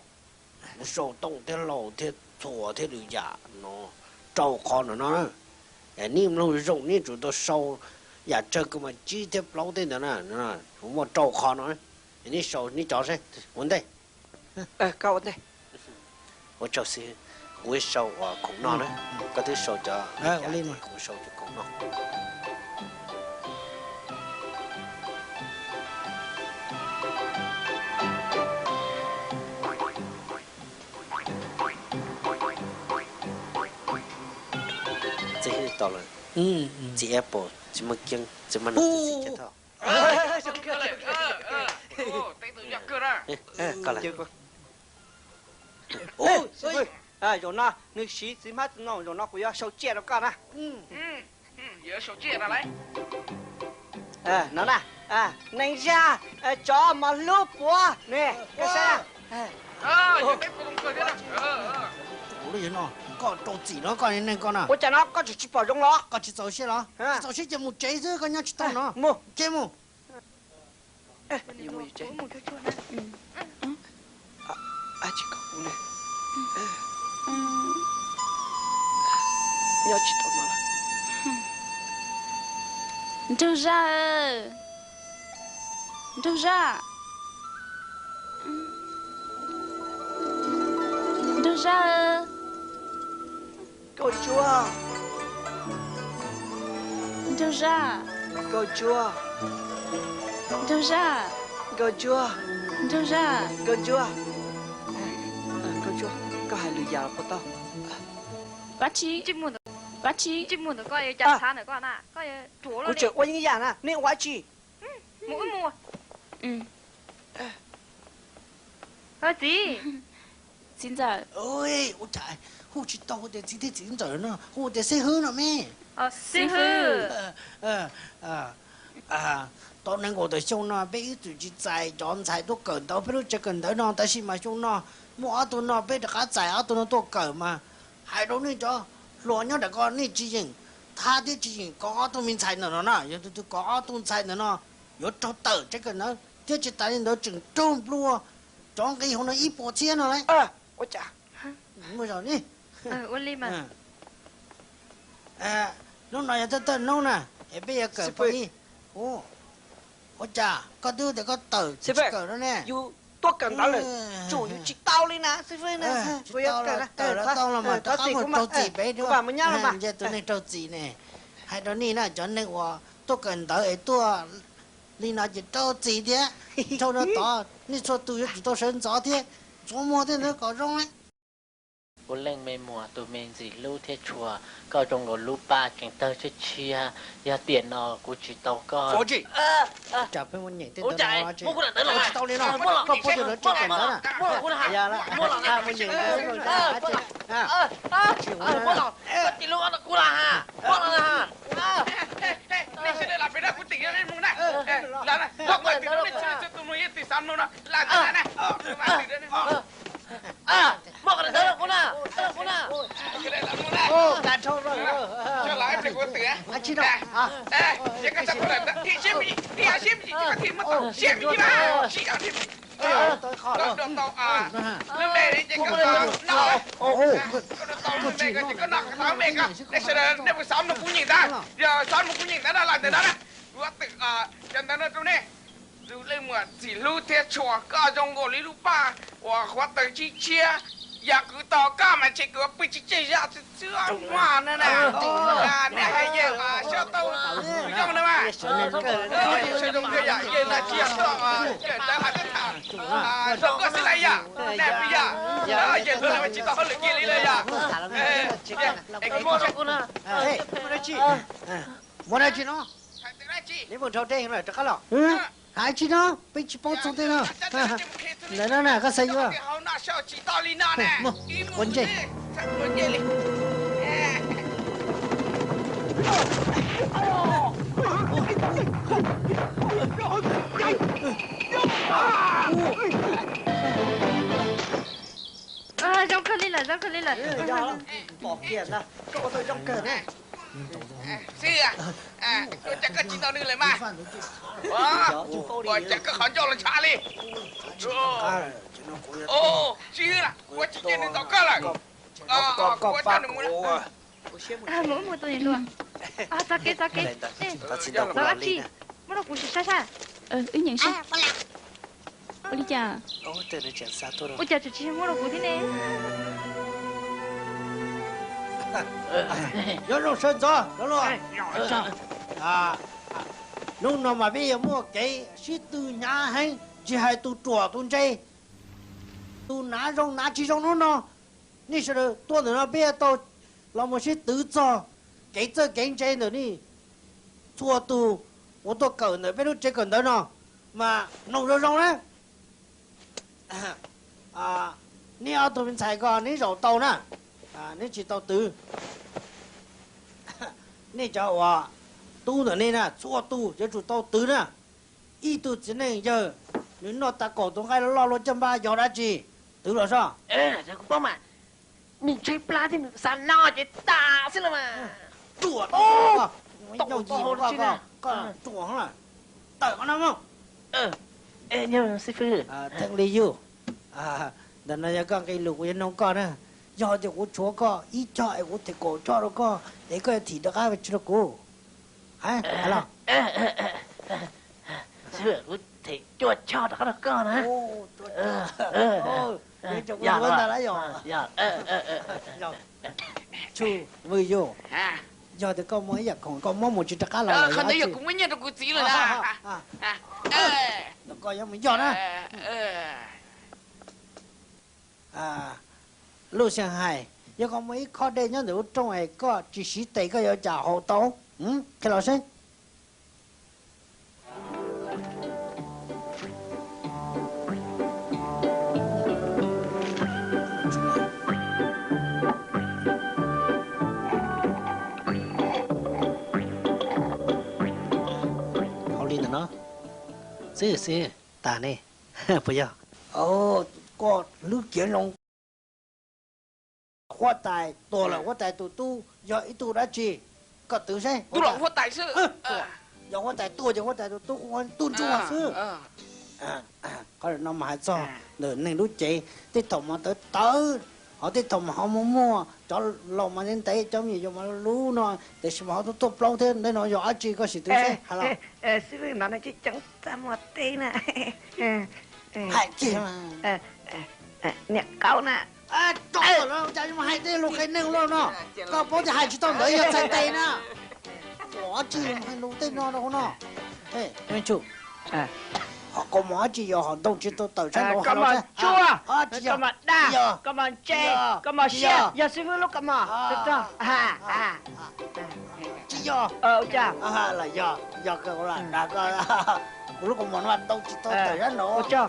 kuv sau tooj thiab hlau thiab txhua thiab lwm yam no rau qhov no no. Nej mloog zoo, nej tsum tau sau yam tsawg kawg mas tsib thiab plaub tej ntawd na. Kuv muaj rau qhov no, nej sau nej cov seb ua ntej. Ua tsaug xib hwb, kuv sau uas khoom no na, koj twb sau cov, kuv sau cov khoom no. Txiv hwb tau lawm, txiv apple tsis muaj kiab, txiv maj no txiv kiab thoj. Zaum no nws siv txiv hmab txiv ntoo, zaum no kuv yuav sau tsiaj rau koj na. No na, neeg zaj, tsov mos hlub puav ne, koj saib. Koj rau txim no koj neeg koj na. Ua cas no koj tseem tsis pom zoo los? Koj tsis txaus siab los? Tsis txaus siab ces mus tsev xwb, koj nyob tsis tau no. Mus, mus. Nraug Zaj, Nraug Zaj, Nraug Zaj. Nkauj Ntsuab. Nraug Zaj. Nkauj Ntsuab. Nraug Zaj. Nkauj Ntsuab. Nraug Zaj. Nkauj Ntsuab. Nkauj Ntsuab, koj hais lwm yam los puas tau? Pab tsi, pab tsi, kuv tseem ua yeeb yam na, nej ua tsi? Txiv, txiv ntxawm. Ua cas hu tsis tau tias txiv thiab txiv ntxawm no, hu tias xib hwb no me. Xib hwb. Tau nees nkaum tawm xyoo no peb ib txwm tsis txais cov ntxhais tuaj kawm ntawv peb lub tsev kawm ntawv no, tab sis mas xyoo no muaj ob tug no peb rov qab txais ob tug no tuaj kawm mas hais rau nej cov hluas nyob nram ko nej tsis yeem thab thiab tsis yeem kov ob tug me ntxhais ntawm no na. Yog tus twg kov ob tug ntxhais ntawm no yuav raug tawm tsev kawm ntawv thiab tsis tas li ntawd tseem raug nplua cov nqi hauv no ib puas txhiab no lauj. Ua cas? Muaj zaum ni. Hnub no yog thawj thawj hnub na, es peb yuav kawm pab ib. Ua cas koj twb tias koj tawm tsis kawm no ne? tuaj kawm ntawv lawm, tsum yus tsis tau li na xib fwb na. Kuv yuav kawm, kawm tau los mas rov qab mus raug txim pem, kuv mam mus nyob los mas. Nce tus neeg raug txim ne, hais rau nej na, cov neeg uas tuaj kawm ntawv es tuaj li no ces raug txim thiab. Dhau no tod nej txhua tus yuav tsum tau sawv ntxov thiab, ntxuav muag thiab ntawd kom zoo. Ua leej me muam tus me ntxim hlub thiab tshua, koj zoo nkaus lub paj tseem tawg tshiab tshiab, yog tiam no kuv tsis tau koj. Tsis tau li no, koj puab tus no tseem kawm ntawv na. Muaj qhov ntawd kuv na, tsis tau kuv twm. Siab me ntsis, siab me ntsis, siab me ntsis, siab me ntsis, koj tau lub npe ces koj noj, koj tau lub npe ko ces koj noj, koj tau lub npe ko. Nej sawv daws nej puas xav mus kuv nyeem ntawd? Yog xav mus kuv nyeem ntawd no los ntawm no na, kuv twm cov ntawd no rau nej. Tus leej muam ntxim hlub thiab tshua, koj zoo nkaus li lub paj uas qhuav tawg tshiab tshiab. Yog kuv tau koj mas ntshe kuv pw tsis tseg zog xwb xwb mas na. Nej hais yeej xyaum tau zoo na mas. Sawv zoo kawg yom, yeej no tsis yog tuaj kawm ntawv hais teb tham, zoo kawg xwb na yom. Nej pw yom, yeej tuaj tsis tau hauj lwm kiag li lawm yom. Muaj dab tsi no? Neb mus dhau dej lawm rov qab los. Hais tsis no, peb tsis paub txog tej no. Ntawm no na koj xav yuav. Ua ntsej. Zoo kawg li lawm, zoo kawg li lawm. Pom kiag ntag, koj ua tau zoo kawg na. Xib, ua cas koj tsis ntaus nws lawm mas? Ua cas koj qhov ncauj los ntshav li? Xib hwb, ua tsis cia nws ntaus koj lawm. Koj ua tau nws mus. Txog kev, txog kev. Txog dab tsi? Muab rau kuv sim saib saib. Wb nyeem seb. Ua li cas? Ua cas tseem tsis muab rau kuv thiab ne? Nyob zoo sawv ntxov, hnub no mas peb yuav muaj kev sib tw hnyav heev, tsis hais tus ruam tus ntse, tus hnav zoo hnav tsis zoo hnub no. Nej sawv daws tuaj ntawm no peb yuav tau los mus sib twv txog kev txawj kev ntse ntawm nej txhua tus uas tuaj kawm ntawm peb lub tsev kawm ntawv no, mas mloog zoo zoo na. Nej ob tug me ntxhais ko neb zaum tau na, neb tsis tau twv. Nej cov uas tub ntawm nej na txhua tus yuav tsum tau twv na. Ib tug txiv neej yawg, nws noj tas kaum tus nqaij loj loj luaj caj npab yog dab tsi? Twv los soj. Kuv paub mas, nws ntshaib plab thiab nws xav noj ces tas xwb los mas. Ruam, koj ruam na, tawm qhov no mus. Xib fwb, theej li yug, ntawm no yog koj nqe lus kuv yuav noog koj na. Yog tias kuv tshuav koj ib choj es kuv them kaum choj rau koj es koj yuav thim rov qab tsis rau kuv? Hais los. Xib fwb, kuv them cuaj choj rov qab rau koj na. Tsu, Vwj Yug, yog tias koj muaj ib yam khoom koj muab mus tsis rov qab los, qhov ntawd yog kuv muab nyiaj rau kuv txiv lawm na. Koj yuav mus yog na. Luj Xia Hais, yog koj muaj ib khob dej nyob ntawm lub rooj es koj tsis siv tes koj yuav cas haus tau? Qhia los seb. Haus li ntawm no xwb xwb tas ne, puas yog? Koj hlwb kiav zoo. Huab tais tuag lawm, huab tais tus tub yog ib tug dab tsi? Koj twv seb. Yog huab tais tuag ces huab tais tus tub hu ua Tub Ntsuag xwb. Qhov no mas hais txog ntawm neeg lub cev, tej thaum mas tawv tawv, ho tej thaum mas ho muaj muaj, cov laus mas ntev ntev, cov me nyuam yaus mas luv no, tiam sis mas ho tuaj tuaj plaub thiab. Ntawm no yog dab tsi koj sim twv seb hais los. Xib fwb, no no coob coob txaj muag teb na. Hais tiag. Niam qaub na. Tau lawm, cas yuav mus hais tej lus qhia neeg ua luaj no? Koj paub tias hais tsis tau ntawd yog txhais tes na. Ua dab tsi hais lus tej no rau no? Ho koj mus dab tsi yog ho ntoo tsis tau tawm sab nraud? Koj mas tsuaj, koj mas dag, koj mas ntse, koj mas siab, yog xib hwb lub kaus mom. Tsis yog. Ua cas? Los yog, yog kawg ua lam dag koj. Kuv lub kaus mom no ntoo tsis tau tawm sab nraud. Ua cas?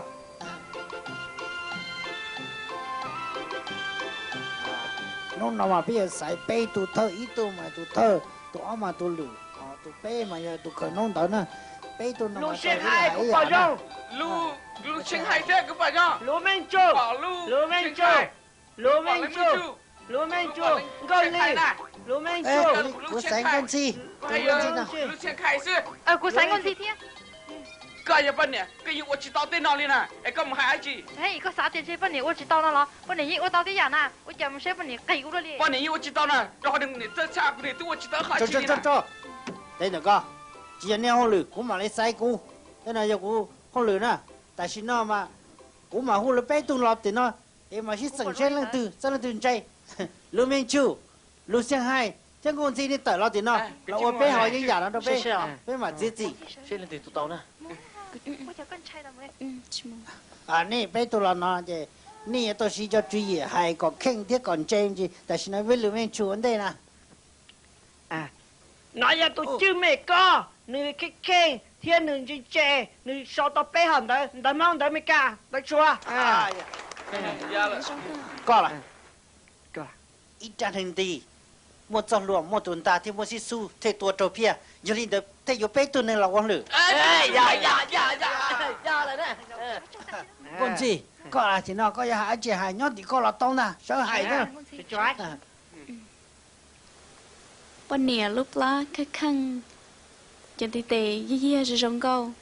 Hnub no mas peb yuav xaiv peb tug thawj, ib tug mas tus thawj, tus ob mas tus lwm, tus peb mas yog tus khaws noob ntawd na. Peb tug no Lus Xeeb Hais kuv pom zoo. Lus Xeeb Hais thiab kuv pom zoo. Lus Meej Tsuj, Lus Meej Tsuj, Lus Meej Tsuj, Lus Meej Tsuj, Nkauj Ntxhi, Lus Meej Tsuj. Kuv xaiv Nkauj Ntxhi. Lus Xeeb Hais xwb. Kuv xaiv Nkauj Ntxhi thiab. Koj yog poj niam, koj yeej ua tsis tau tej no li na, es koj mus hais dab tsi? Koj xav tias ntshe poj niam ua tsis tau no los? Poj niam yeej ua tau tej yam na, ua cas mus saib poj niam qis kuv luaj li. Poj niam yeej ua tsis tau na, rau qhov nws txawj txhab kuv niam twb ua tsis tau qhov tsis li na. Teb ntawm koj, tsis yog nej hauj lwm, kuv mam li xaiv kuv. Tej no yog kuv hauj lwm na. Tam sim no mas kuv mam hu lawv peb tug los tim no, es mam sib xeem seb leej twg txawj leej twg ntse. Lus Meej Tsuj, Lus Xeeb Hais thiab Nkauj Ntxhi nej tawm los tim no los ua peb hauv yeeb yam no rau peb, peb mam txiav txim. Nej peb tug los no ces nej yuav tau siv cov tswv yim hais kom kheej thiab kom ntse ntsis. Tam sim no peb Lus Meej Tsuj ua ntej na. No yog tus cwj mem ko, nws kheej kheej thiab nws ntse ntse, nws sau tau peb hom ntawv, ntawv Hmoob, ntawv Amelikas, ntawv Suav. Koj los? Ib rab neeg nti, muaj txoj hlua, muaj tus ntag thiab muaj xib xub thiaj tua raug phiaj. Yog li ntawd thiaj yuav peb tug neeg los ua hauj lwm. Nkauj Ntxhi, koj los tim no koj yuav hais dab tsi hais nyob tim koj los tau ntag, sawv hais na. Poj niam lub plab kheej kheej, cov ntiv tes yig yig zoo zoo nkauj,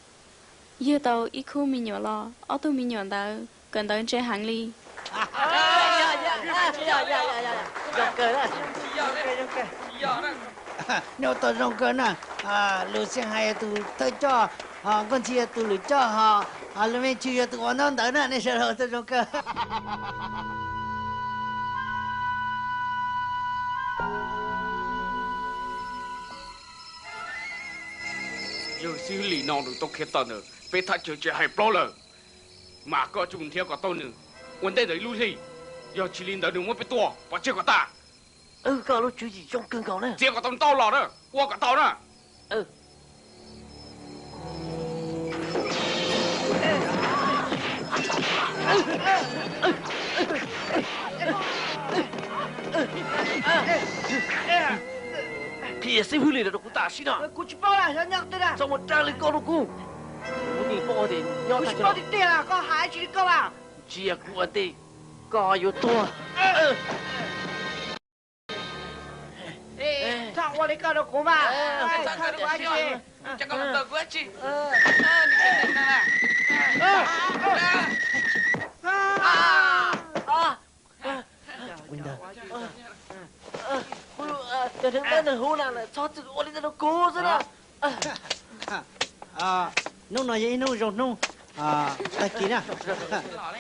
yug tau ib khub me nyuam los ob tug me nyuam ntawd kawm ntawv ntse heev li. Nej ua tau zoo kawg na. Lus Xeeb Hais yog tus thawj coj, Nkauj Ntxhi yog tus lwm coj, ho Lus Meej Tsuj yog tus ua noob ntawd na, nej sawv daws ua tau zoo kawg. Yawg xib hwb Lis no nws tau qhia tawm ntawm peb thaj chaw tsis hais plaub lawm, mas koj tsum nrhiav kom tau nws ua ntej ntawm ib lub hli, yog tsis li ntawd nws muab peb tua pov tseg kom tas. Koj lub tswv yim zoo kawg nkaus na. Txiav kom tau ntau los na, ua kom tau na. Qhia xib hwb Lis no rau kuv tam sim no. Kuv tsis paub, txhob muaj rab li koj rau kuv. Kuv tsis paub tiag tiag, koj hais tsis li koj. Ntsia kuv ua ntej, koj yuav tuag. Txhob ua li koj rau kuv mas. Cov neeg ntawd nws hu na, txhob txwm ua li ntawd rau kuv xwb na. Hnub no yog ib hnub zoo hnub tag kis na.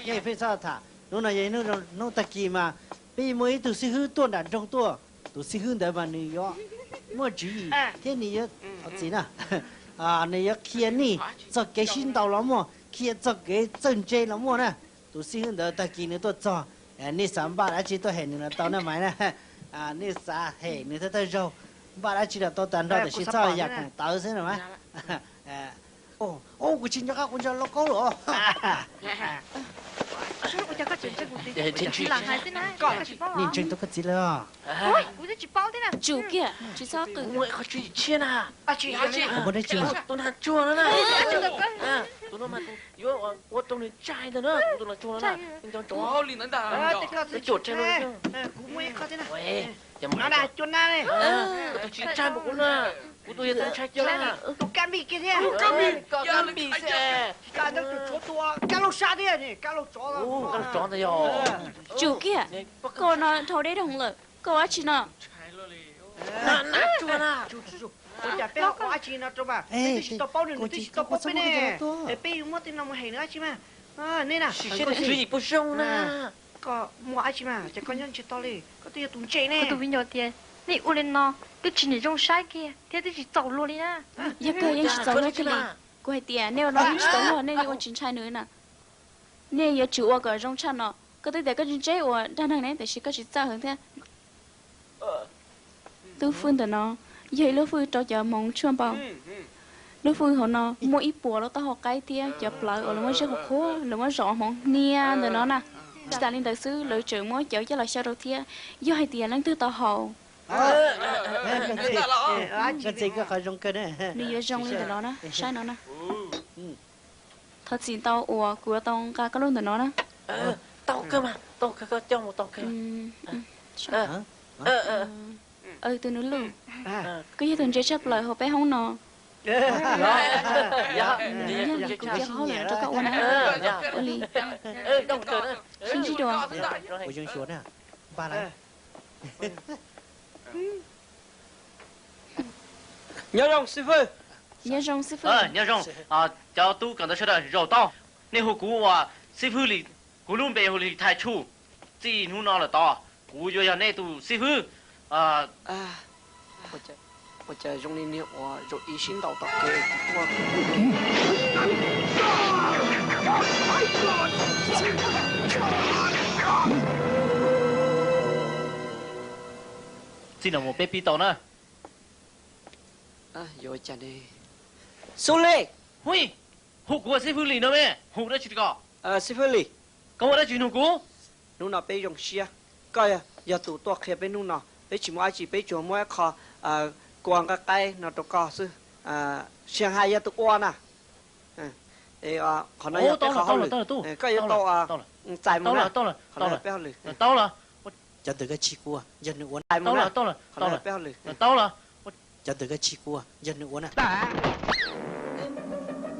Nej pheej txhob tham, hnub no yog ib hnub zoo hnub tag kis mas peb muaj ib tug xib hwb tuaj nram nroog tuaj. Tus xib hwb ntawd mas nws yuav muaj tswv yim thiab nws yuav, txiv na, nws yuav qhia nej txog kev sib ntaus los muaj, qhia txog kev txawj ntse los muaj na. Tus xib hwb ntawd tag kis nws tuaj txog, nej xav npaj dab tsi tuaj hem nws los tau na Maiv na. Nej xav hem nws thawj thawj zaug, npaj dab tsi los tau tag nrho, tiam sis txhob yam koom tawv xwb na Maiv. Kuv tsis nco qab, kuv nco lauj kaub lawm. Nej ntseeg tau koj txiv lawm os? Tsum kiag, tsis txhob qw. Tus no mas yuav ua rau nws tsaig ntag na, kuv tus no tsuag no na. Tus tsis tsaig npaum kuv na, kuv tus yog tus ntshai kiag na. Tus kab npis kiag thiab. Kab npis xwb. Tsis tas ntawd tus tsov, tus kab laug sab thiab, kab laug tsov. Kab laug tsov ntawd yog. Tsum kiag, koj no dhau deb dhau lawm, koj ua dab tsi no? Ua cas peb ho ua dab tsi no rau mas, peb twb tsis tau paub nws, nws twb tsis tau paub peb ne. Es peb yuav muab tej no mus hem nws dab tsi mas? Nej na, sim siab, tswv yim puas zoo na? Koj muaj dab tsi mas ces koj nyob ntsia tau li, koj twb yog tus ntse ne. Kuv tus viv ncaus tias nej ua li no twb tsis nim zoo saib kiag thiab twb tsis txaus luag li na. Yog kawg yeej tsis txaus luag kiag li. Kuv hais tias nej ua no yeej tsis txaus luag, nej yeej ua tsis ntshai nws na. Nej yuav tsum ua kom zoo tshaj no. Koj twb tias koj tsis ntse ua dag neeg ne, tiam sis koj tsis txawj heev thiab. Lub fwj ntawm no yog ib lub fwj rau cov hmoov tshuaj npau. Lub fwj hauv no muaj ib puas lub taub hau qaib thiab cov plawv uas lawv muab ziab qhuav qhuav, lawv muab zom hmoov hnia ntawm no na. Tsis tas li ntawd xwb, lawv tseem muab cawv coj los xyaw rau thiab. Yog hais tias leej twg tau haus, nws yuav zoo li ntawm no na, saib no na. Thov txim ntau uas kuv yuav tau nqa koj lub ntawm no na. Tau kawg mas, tau kawg, koj coj mus tau kawg. Tus nws lub, koj yog tus ntse tshaj plaws hauv peb hoob no. Yog kuv cia qhov hauj lwm rau koj ua na. Ua li, sib ntsib dua. Nyob zoo xib fwb. Nyob zoo xib fwb. Nyob zoo. Cov tub kawm ntawv sawv daws zaum tau. Nej hu kuv ua xib fwb Lis, kuv lub npe hu Lis Thais Tshu. Txij hnub no lawm tod kuv yuav yog nej tus xib fwb. Ua cas zoo li niag uas zaum ib sib ntaus tom kev tuaj. Txij no mus peb pib tau na. Yuav ua cas ne? Xub Lis! Hu kuv ua xib fwb Lis no me, hu dab tsi ko? Xib fwb Lis, koj ua dab tsi nug kuv? Hnub no peb zoo siab, koj yog tus tuaj qhia peb hnub no, peb tsis muaj dab tsi, peb tsuas muab ib qho kua nqaij qaib no rau koj xwb. Siab hais yog tus ua na. Qhov no yog peb qhov hauj lwm, koj yuav tau txais mus na. Qhov no yog peb hauj lwm. Cov ntawm koj tsis kua yog nws ua na. Qhov no yog peb hauj lwm. Cov ntawm koj tsis kua yog nws ua na.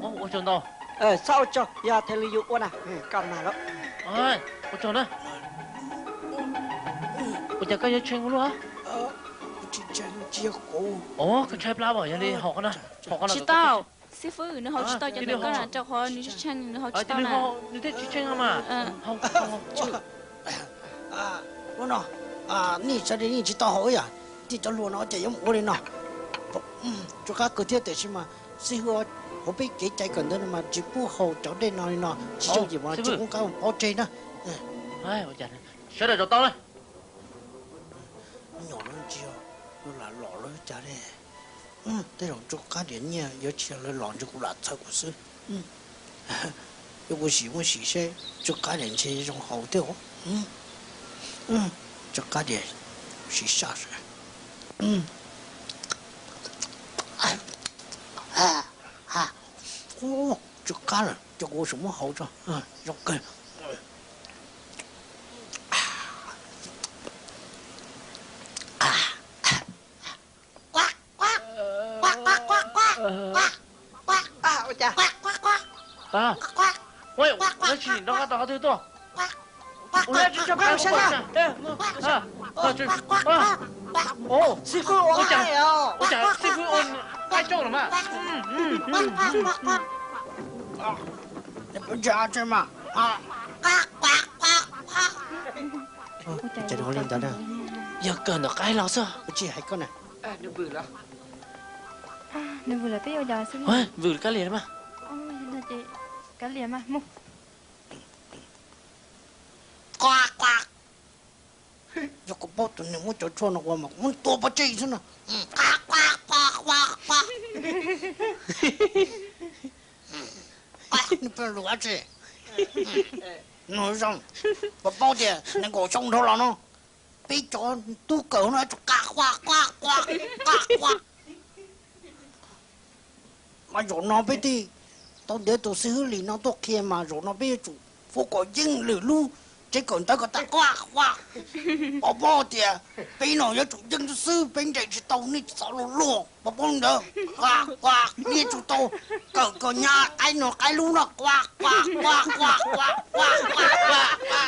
Ua tsaug ntau. Txhob ua tsaug, yog Thaj Li yus ua na, koj mag lawm. Ua tsaug na. Ua cas koj yuav tshee ua luaj? Koj ntshai plab os, yog li haus qhov no. Tsis tau, xib fwb, nws haus tsis tau cov ntawm koj na, rau qhov nws tshee nws haus tsis tau na. Nws thiaj tsis tshee mas. Hnub no nej sawv daws yeej tsis tau haus ib yam, tej cov hluas no ces yuav mus ua li no. Tsw qab kawg thiab, tiam sis mas xib hwb, hauv peb kev cai kawm ntawv no mas tsis pub haus cov dej no li no, tsis yooj yim mas tsis pub qab mus pov tseg na. Sawv daws zaum tau na. Nyuam no ntsia, lam los lawv cas ne. Tej zaum tsw qab diam nyiaj yuav tsis yog lawv los, ntshe kuv lam txhawj kuv xwb. Yuav kuv sim muab sim seb tsw qab diam ntshe zoo haus thiab. Tsw qab diam sim saj seb. Tsw qab lawm, ces kuv sim muab haus tso. Zoo kawg. Ua dab tsi nrov qab tau qhov twg tuaj? Ua dab tsi tso kab ua sa? Xib fwb ua, ua cas xib fwb ua qaib tsooj lawm mas? Cas li ntawd na? Yog kawg ntawm qaib los xwb. Ua tsis hais koj na. Nws vwm lawm peb ua cas xwb. Vwm kab liam mas. Kab liam mas mus. Yog kuv paub tus neeg muab cov tshuaj no ua mas kuv muab tua pov tseg xwb no. Nws pheej lus dab tsi? Nws zoo, puas paub tias nees nkaum xyoo dhau los no peb cov tub kawm no tsum qa qua qua qua qua qua. Mas zaum no peb thiaj tau ntiav tus xib hwb Lis no tuaj qhia, mas zaum no peb yuav tsum fuab kom yeej lwm lub tsev kawm ntawv kom tag qua qua. Puas paub tias peb no yuav tsum yeej xwb xwb, peb nres tsis tau nej txhob luag luag, puas paub ntawd? Qua qua, nej tsum tau kawm kom nyab qaib no qaib lub no qua qua qua qua qua qua qua qua.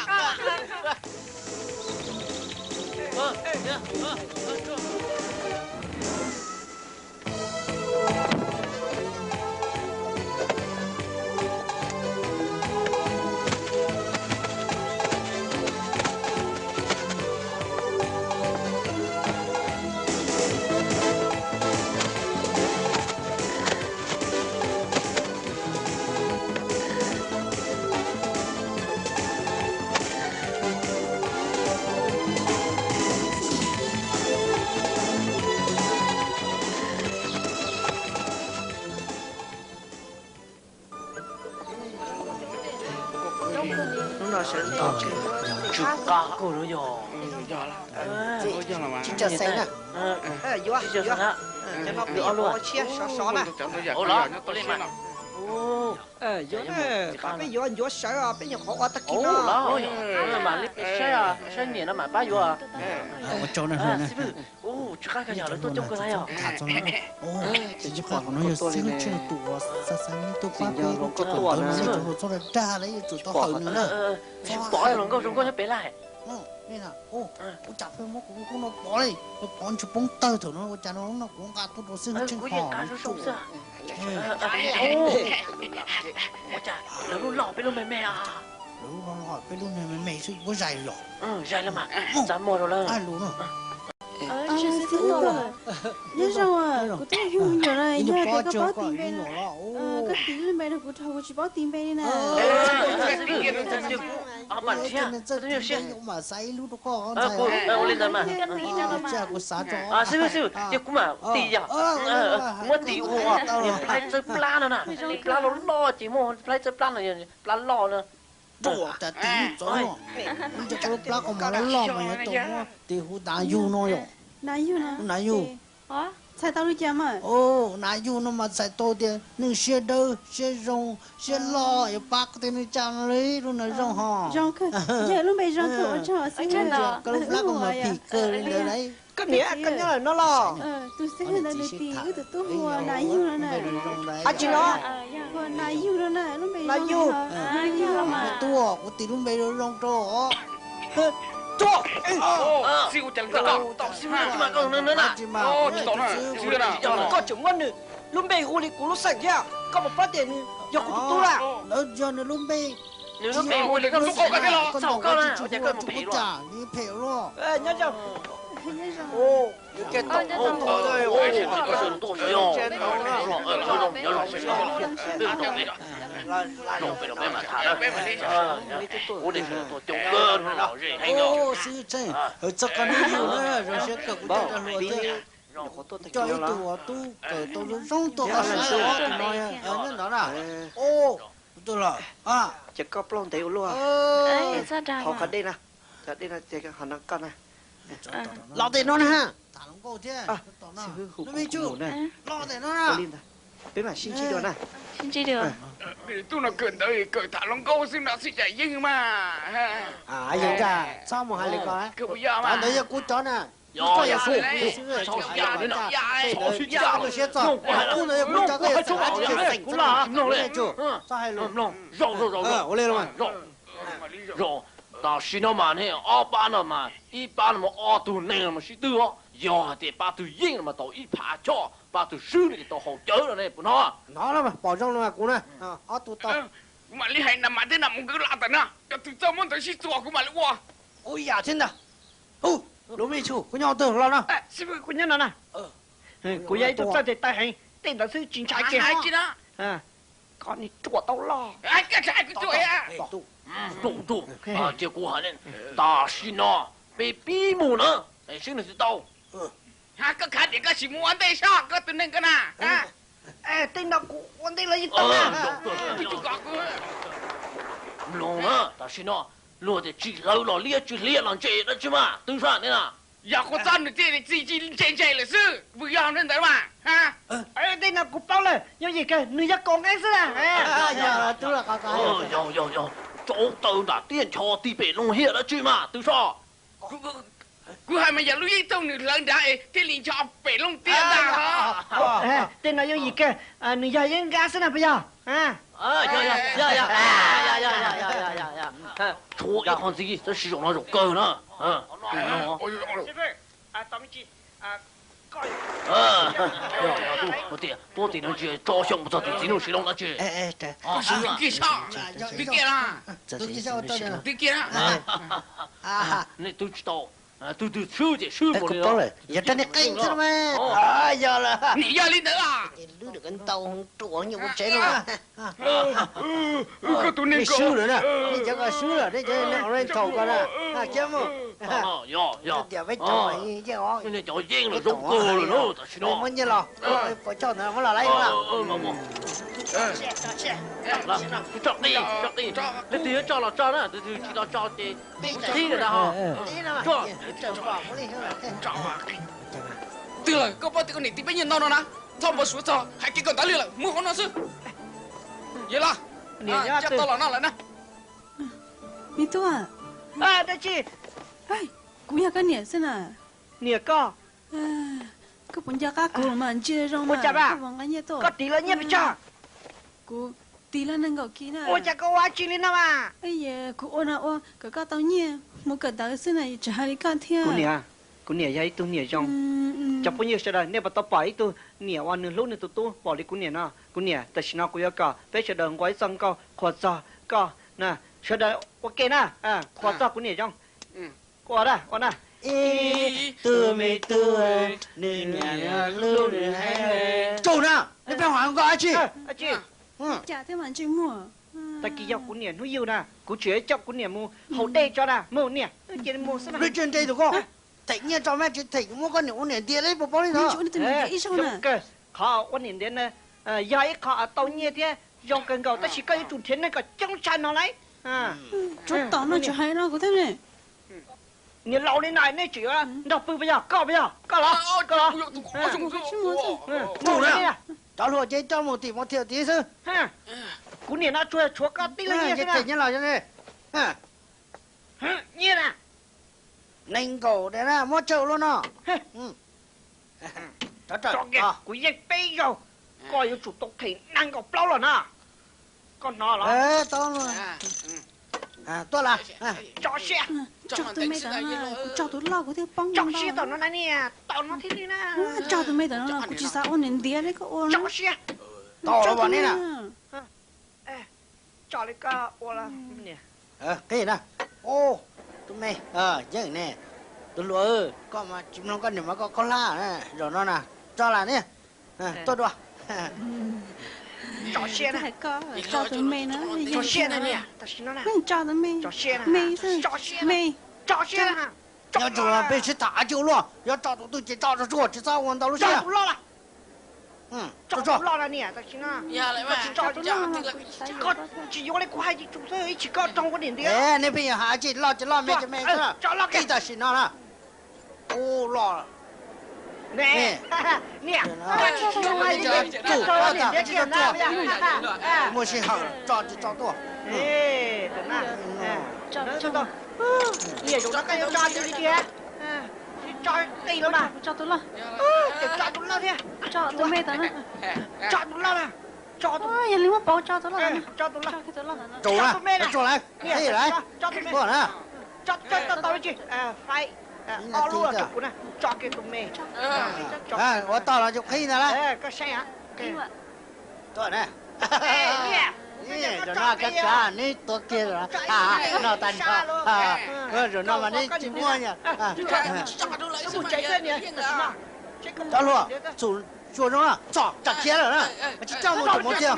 Hnub no sawv ntxov tsw qab kawg no yog. Tsis tsa xeeb na. Yuav, yuav. Cov no peb yuav ua tshiab sov sov na. Yuav na, peb yuav ncuav sawv os, peb nyuam qhuav ua tag kis no. Mam li saib, saib niam no mam pab yuav. Ua tsaug na. Tsw qab kawg yog lawv tuaj coob kawg thiab yog. Ib qho no yog xib hwb Tsheej tus uas xa xa tuaj pab peb lub koj tus ntawd no, nej cov hluas txhob dag dag lawv yuav tsum tau hawm nws na. Pom los nkauj zoo nkauj nyob pem lawm. Ua cas pheej muab kuv lub koob no pov li, pov ntshe poob tawg thaum no ua cas no, lub no kuv nqa tuaj rau xib hwb Tsheej pom. Ua cas lawv lub loj peb lub me me. Lawv lub loj peb lub me me xwb, puas zais los? Zais los mas, txaj muag rau lawv. Nyob zoo, kuv twb yug me nyuam na, yog tias koj paub tis npe na, koj tis lub npe rau kuv, rau kuv tsis paub tis npe li na. Xib hwb, cia kuv mam tis yog, niag plhaib txawb plab no na, plab loj loj ces muaj plhaib txawb plab no, plab loj na. Cas tis txawv, ua cas koj lub plab qhov muag loj loj mas yuav tau muab tis hu Nav Yug no yom? Nav Yug no, Nav Yug. Txhais tau li cas mas? Nav Yug no mas txhais tau tias neeg siab dawb siab zoo siab loj, yuav pab tej neeg tsa no li, lub no zoo ho. Zoo kawg, yog lub npe zoo kawg, ua tsaug xib hwb. Koj lub plab koj mas phim kawg li ntawd lauj. Koj niam, koj nyob lawm no los? Tus xib hwb ntawd nws tis wb tus tub hu ua Nav Yug no na. Ab tsi no? Hu ua Nav Yug no na, lub npe Nav Yug. Tub, kuv tis lub npe zoo zoo rau. Tub, koj tseem muab nws lub npe hu li kuv lub xeem thiab, koj puas paub tias nws yog kuv tus tub lawm? Ntawd yog nws lub npe. Nws lub npe hu li koj lub xeem, txog koj na, ua cas koj mus phem luaj? Nyob zoo. Xib hwb Tsheej, txog koj neb yug na, zoo siab kawg, kuv coj rau hluas thiab. Coj ib tug uas tub kawm tau zoo zoo tuaj qhov sab tus no nyob ntawd na. Tus twg los? Ces koj plaub ntev ua luaj. Hauv qhov dej na, cov dej no ces ho no koj na. Los tes no na. Xib hwb hu kuv mus na. Los tes no na. Peb mam sib ntsib dua na. Tub no kawm ntawv kawm tham hluas nkauj xwb no xwb cas yeej mas. Yog cas txhob mus hais li ko. Cov ntawd yog kuv cov na. Koj yog xib hwb, koj siab txog. Tub no yog kuv cov, koj yog xeem, tsis yog xeem, txhob hais lus. Ua li los. Tam sim no mas nej ob pab no mas ib pab no mas ob tug neeg no mas sib twg os. Yog hais tias pab twg yeej no mas tau ib phav choj, pab twg swb no ces tau haus cawv no ne, puas hnov? Hnov los mas pom zoo no mas kuv na, ob tug tau. Kuv mam li hais Nas Mas thiab Nas Mus nkawd los tawm no, cov twg txawj muab ntawd sib txuas kuv mam li ua. Kuv yam thiab ntag. Hu, lub me tshum, koj nyob twg los no? Xib hwb, kuv nyob no na. Kuv yog ib tug txawj tes taw heev, tej ntawd xwb tsis ntshai kiag. Koj niag ruam tau loj. Cia kuv hais, tam sim no peb pib mus na, es seb nws twg tau. Koj khav tias koj tsis mus ua ntej soj koj tus neeg ko na. Tej no kuv ua ntej los yeej tau na. Mloog na, tam sim no luag tias tsis hlawv los liab, tsis hliam los ntse dab tsi mas twb sab ne na. Yog qhov txob nws thiaj li txi tsis ntse ntse lawm xwb, vwm yog ntawd mas. Tej no kuv paub lawm, yooj yim kawg, nws yog kaum nqeeb xwb na. Yog, yog, yog, tsau taw nram tiaj ncho tig pem loog hiam dab tsi mas twb sab. Kuv hais mas yog lub yeeb thooj nws hlawv nrad es thiaj li ncho pem loog tiaj ntag. Tej no yooj yim kawg, nws yog yeeb nqab xwb na puas yog? Tshuav ib qho ntxiv, tab sis zaum no zaum kawg na. Tias tuab tim no tsis tso xyoo mus txog tus txiv nuj si loo dab tsi. Nej twb tsis tau, twb twb swb ces swb mus li. Yog rab niag qeej xwb mas. Yog lawm, nim yog li ntawd. Koj tus neeg swb lawm na, nej cov ko swb lawm, nej cov neeg oriental ko na, khiav mus. Tias peb cov yeej lawm zoo kawg lawm na, tam sim no muab nyiaj los, pov choj ntawd muab los laib na. Tso qi, tso qi. Leej twg yuav tso los tso na, leej twg tsis los tso ces tib lawm na ho. Tso. Twg lawm, koj paub tias koj niam tij peb nyiag ntau no na. Txhob npau suav txog, hais kiag koj ntawd li lawm, muab hauv no xwb. Yog los, coj tau los no lawm na. Me tub, dab tsi? Kuv yog koj niam xwb na. Niam koj? Koj puas nco qab kuv mas ntsia zoo mas koj puas nqa nyiaj tuaj? Koj tiv lawv nyiaj pes tsawg? Kuv tiv lawv nees nkaum kis na. Ua cas koj ua dab tsi li no mas? Kuv ua no ua kom koj tau nyiaj mus kawm ntawv xwb na, tsis hais li koj thiab. Kuv niam, kuv niam yog ib tug niam zoo. Cov phooj ywg sawv daws, nej puas tau pom ib tug niam uas nws hlub nws tus tub npaum li kuv niam no? Kuv niam, tam sim no kuv yuav kom peb sawv daws nqua ib txoj nkauj qhuas txog koj na. Sawv daws ua ke na, qhuas txog kuv niam zoo. Ua na, ua na. Ib tug me tub, nws niam hlub nws heev. Tsaug na, nej pheej hais nkauj dab tsi? Cas thiab mas ntsej muag. Tag kis yog kuv niam hnub yug na, kuv tseem coj kuv niam mus haus dej tso na, mus niam, cia mus xwb na. Peb tsis ntse tus koj, them nyiaj tso mas tsis them, muab koj niam ua niam ntiav li puas paub li ntawd. Qhov ua niam ntiav na, yog ib qho tau nyiaj thiab zoo kawg nkaus, tab sis koj yuav tsum nrhiav neeg kom coob tshaj no lauj. Tsuav tom no tsis hais no kuv thiab ne. Niam laus li no nej tseem yuav nrog pw puas yog? Koj puas yog? Koj los, koj los. Cov hluas ces coj mus tim mus thiam tid xwb. Kuv niam no tsuas tshuav koj tib leeg nyiaj xwb na. Nyiaj na. Nees nkaum daim na, muab tsawg luaj no. Kuv yeej peb zaug, koj yuav tsum tau them nees nkaum plaub los na. Koj hnov los? Tuaj las. Tso siab. Tso tus me tawm no, kuv tso tus loj kuv thiaj poob. Tso siab tawm no na niam, tawm no thiaj li na. Tso tus me tawm no, kuv tsis xav ua niam ntiav li koj ua. Tso siab. Tau los mas ne na. Tso li koj ua los niam. Qhib na. Tus me, yeej ne. Tus hluas, koj mas tsis mloog koj niam mas koj khaub hlab zaum no na. Tso las ne. Tuaj dua. Tso siab na. Tso tus me na. Tso siab na niam. Tam sim no na. Tso siab na. Tso siab na. Tso siab na. Nyob tsum peb sib tham tsis ua luaj, yuav tso tus twg ces tso tsuag tsuag, tsis txhob ua ntau lub siab. Tso tus loj las. Tso tus loj las niam, tam sim no. Koj tsis tso, koj tsis yuav li kuv hais ces tsum xwb, ib tsam koj raug ua niam ntiav. Nej pheej yog hais tsis loj tsis loj, me tsis me xwb. Tso loj kiag tam sim no na. Ub los. Niam, muaj sij hawm tso tsis tso tuaj. Niam, zaum no koj yuav tso li tiag, tso qis los mas. Tso tus loj. Tso tus loj thiab. Tso tus me tawm na. Tso tus loj na. Tso tus, yog li muab pauv tso tus loj. Tso tus loj. Tso tus me na. Tso tus me. Tso tus me. Faib ob lub rau kuv na, tso kiag tus me. Ua tau los tsis qhib ntag lauj. Koj saib. Tuaj na. Zaum no kav kav neb tuav kiag no tag nrho. Zaum no mas neb tsis muaj. Cov hluas, txhum tsuag zoo, txom tso khiav lawm na. Tsis coj mus txhum mus kiag.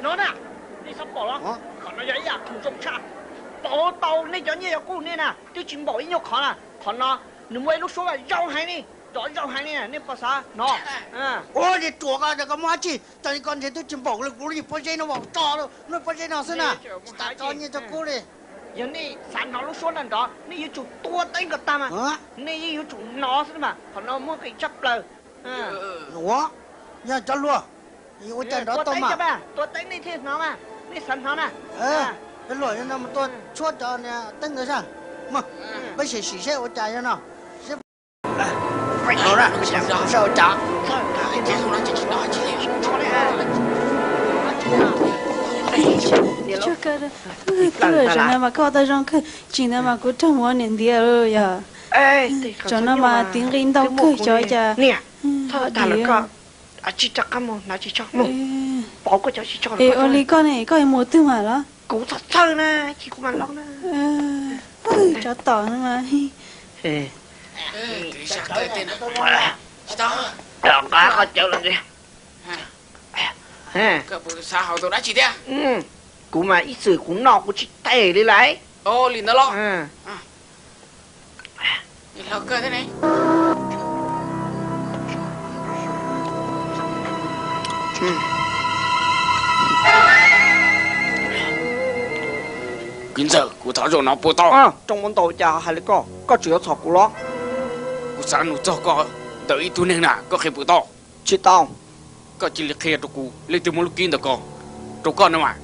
No na, nej txhob pom los, qhov no yog ib yam khoom zoo tshaj. Pauv tau nej cov nyiaj cov kub nej na, twb tsis npaum ib nyuag qhov na. Qhov no nws muaj ib lub suab zoo heev li, cov zoo heev li, nej puas xav hnov? Ua li ruam ko, koj muaj dab tsi? Cov koj ntshe twb tsis npaum li kuv li pob zeb no, tso lub pob zeb no xwb na. Tsis tas cov nyiaj cov kub li. Yog nej xav hnov lub suab nrov nrov, nej yuav tsum tua teeb kom tag mas. Nej yeej yuav tsum hnov xwb mas, qhov no muaj nqis tshaj plaws. Ua, yog cov hluas, ua cas nrov tau mas. Tua teeb nej thiaj hnov mas, nej xav hnov na. Cov hluas, tua tshuab cov teeb ntawd sab. Peb sim sim seb ua cas yog no. Seb ua cas. Zaum no mas koj ua tau zoo kawg, tsis ntawd mas kuv raug mus ua niam ntiav yog. Zaum no mas tiv nqi ntau kawg xyov cas. Ua li koj ne, koj yuav mus twg mas los? Kuv txhob txhawj na, kuv mam los na. Tsov tom no mas. Qhov cawv los ntxiv. Kuv mas ib txwm kuv noj kuv tsis them li lawm. Li ntawd los. Kwv ntxawg, kuv thov zaum no puas tau? Rooj muab ntau cas hais li koj, koj tseem yuav txhom kuv los? Kuv xav nug txog koj ntawm ib tug neeg na, koj qhia puas tau? Tsis tau. Koj cia li qhia rau kuv leej twg muab lub kib ntawm ko rau koj no mas.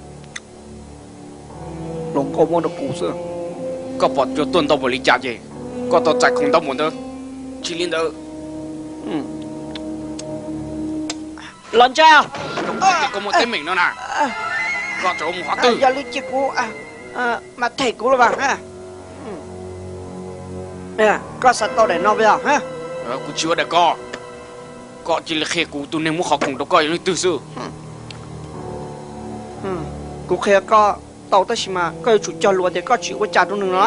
Hluas nkauj muab rau kuv xwb. Koj pom cua tuaj ntau npaum li cas ces koj tau txais khoom ntau npaum ntawd. Tsis li ntawd, los ntsa. Koj muaj teeb meem no na, koj tseem ua mus qhov twg? Yog li cia kuv mas them kuv los mas. Koj xav tau daim no puas yog? Kuv tsis ua daim ko. Koj cia li qhia kuv tus neeg muab qhov khoom rau koj yog leej twg xwb. Kuv qhia koj tau tab sis mas koj yuav tsum cog lus tias koj tsis ua cas rau nws no.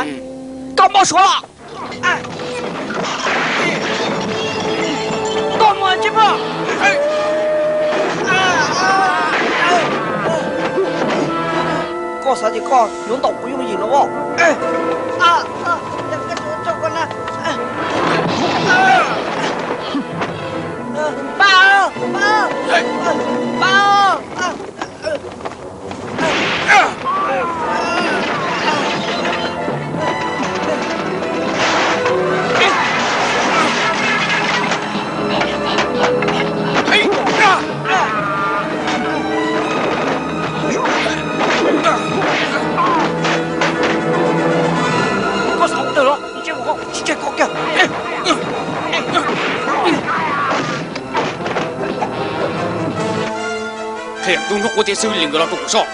Koj npau suav los? Koj mus tsis muaj. Koj xav tias koj yuav ntaus kuv yooj yim no os? Pa, pa, pa. Koj xav ua tawg los? Tsis tseg koj kiag. Qhia tus hnub quav tias xwb li nkawd los rau kuv soj,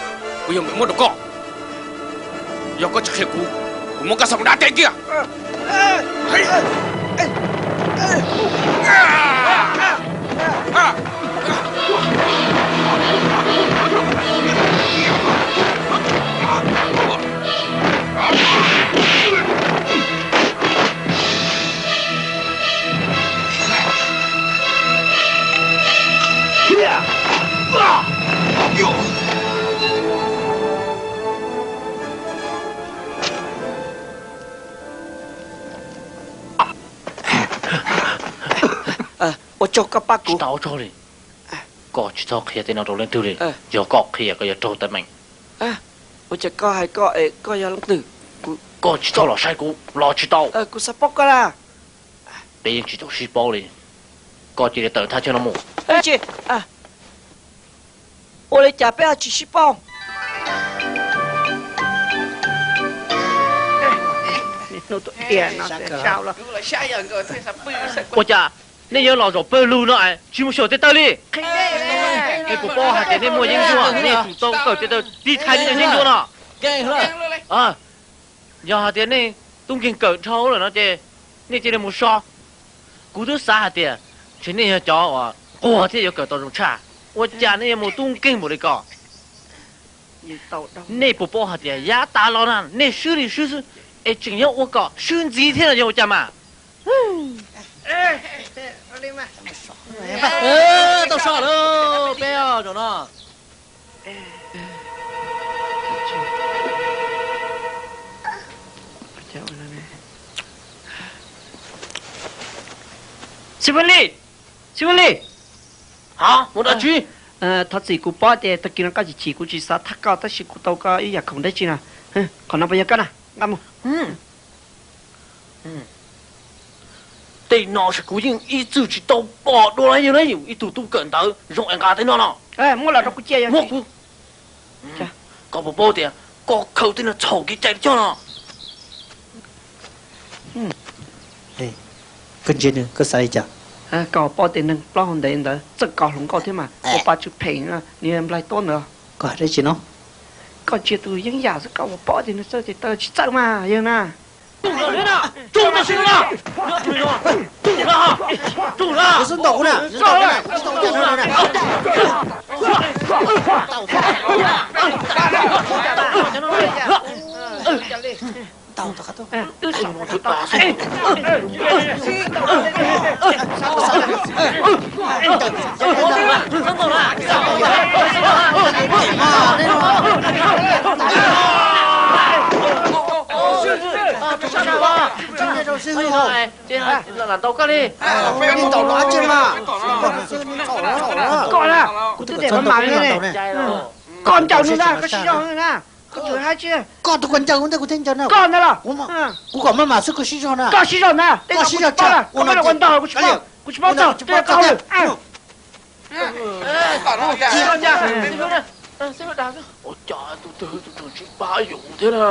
kuv yog nkawd muab rau koj. Yog koj tsis qhia kuv, kuv muab koj xa mus dab teb kiag. Ua tsaug koj pab kuv. Tsis tau ua tsaug li. Koj tsis txhob qhia tej no rau leej twg li. Yog koj qhia koj yuav raug teeb meem. Ua cas koj hais koj es koj yog leej twg? Koj tsis txhob los saib kuv los tsis tau. Kuv xav paub koj na. Peb yeej tsis tau sib paub li. Koj cia li tawm thaj chaw no mus. Ua li cas peb ho tsis sib paub? Ua cas nej yuav los zaum pawg lug no es tsis mus xyaum tej taw li? Nej puas paub hais tias nej muaj yeeb ncuab, nej tsum tau kawm tej taw tiv thaiv nej cov yeeb ncuab no. Yog hais tias nej tub nkeeg kawm dhau lawm no ces nej cia li mus so. Kuv twb xav hais tias ntshe nej yog cov uas nquag thiab yuav kawm tau zoo tshaj, ua cas nej yuav mus tub nkeeg npaum li ko? Nej puas paub hais tias yav tas los na nej swb li swb xwb, es tseem yuav ua kom swb ntxiv thiab no yog ua cas mas? Tau so lawm peb zaum no. Xib Fwj Lis, Xib Fwj Lis. Mus dab tsi? Thov txim, kuv paub tias tag kis no koj chim chim, kuv tsis xav thaj koj tab sis kuv tau koj ib yam khoom dab tsi no. Qhov no puas yog koj na? Nqa mus. Tej no kuv yeej ib txwm tsis tau pom dua li na, ib tug tub kawm ntawv zoo es nqa tej no no. Muab los rau kuv cia. Muab kuv. Koj puas paub tias koj khaws tej no txhaum kev cai li cog no? Koj ntsia nws koj xav li cas? Koj paub tias neeg plaub hau ntev ntawd txawj kos hluas nkauj thiab mas ua pa tsw phem, nws nplaig tuab ntawd. Koj hais dab tsi no? Koj ntsia tus yeeb yam xwb koj puas paub tias nws txawj tes taw tsis txawj mas yawg na. Lam ntaus koj li. Ntaus los tsis mas. Koj na, kuv twb tias koj mam li ne. Koj ncaws nws na, koj siv zog na. Koj tsis hais tsis. Koj tus koj ncaws kuv ntej kuv thiaj ncaws na. Koj ntag los. Kuv kom maj mam xwb koj siv zog na. Koj siv zog na, koj siv zog tshaj. Ua no ua ntog kuv tsis paub, kuv tsis paub txog. Ua cas tus twg tus tseem tsis pab yus thiab na?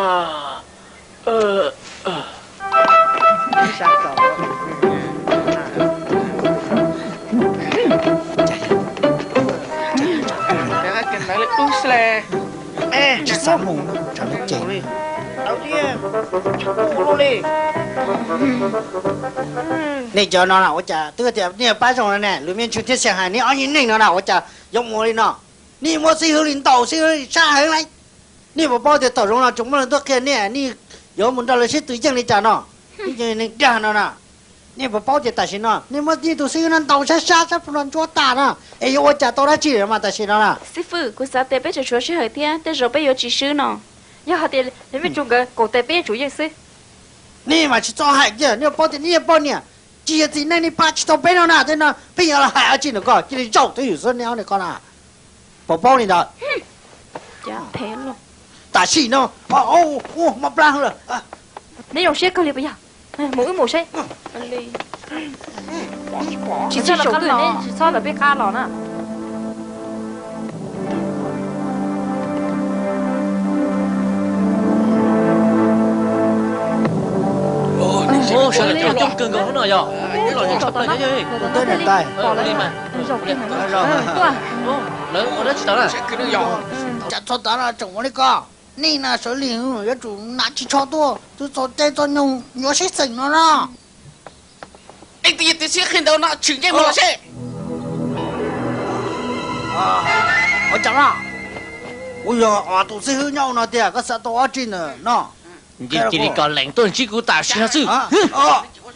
Tsis xav mus no, tsam lub cev. Nej cov no na ua cas twb tias nej pab zoo no ne, lus me ntsis thiab xia hais nej ob niag neeg no na ua cas yuav mus li no? Nej muab xib hwb li ntaus xib hwb li sab heev lawm. Nej puas paub tias thaum zoo no tseem muaj leej twg qhia nej, nej yuav mus nrog lawv sib tw yeej li cas no? Nej cov neeg dag no na. Nej puas paub tias tam sim no nej muab nej tus xib hwb no ntaus sab sab sab plhu no ntsuab tas na, es yuav ua cas tau dab tsi mas tam sim no na? Xib fwb, kuv xav tias peb tseem tshuav sij hawm thiab, tej zaum peb yuav tsis swb no. Yog hais tias lawv me tsu nkawd kaum tes peb yeej tsum yeej xwb. Nej mas tsis txhob hais kiag, nej paub tias nej yog poj niam, tsis yog txiv neej nej pab tsis tau peb no na. Tej no peb yuav los hais dab tsi ntawm koj, cia li zaum twj ywm xwb nej ob niag ko na. Puas paub li ntawd? Tam sim no, mob plab lawm. Neb zoo siab kawg li puas yog? Mus wb mus seb. Tsis txhob los, tsis txhob lawv peb qab los na. Sawv daws coob kawg nkaus hnub no yog. Lawv ua dab tsi tau na? Tsam txog tav no tseem ua li ko, nej na sawv li yuav tsum hnav ris tsho tuaj, twb txog caij txog nyoog yuav sib xeem no na. Ej, twb yog tus xib hwb qhia ntawd no, tshwm ntsej muag los seb. Ua cas na? Kuv yog tus xib hwb nyob no tiag, koj xav tau dab tsi ntawm no? Cia li kom lees tuaj ntsib kuv tam sim no xwb.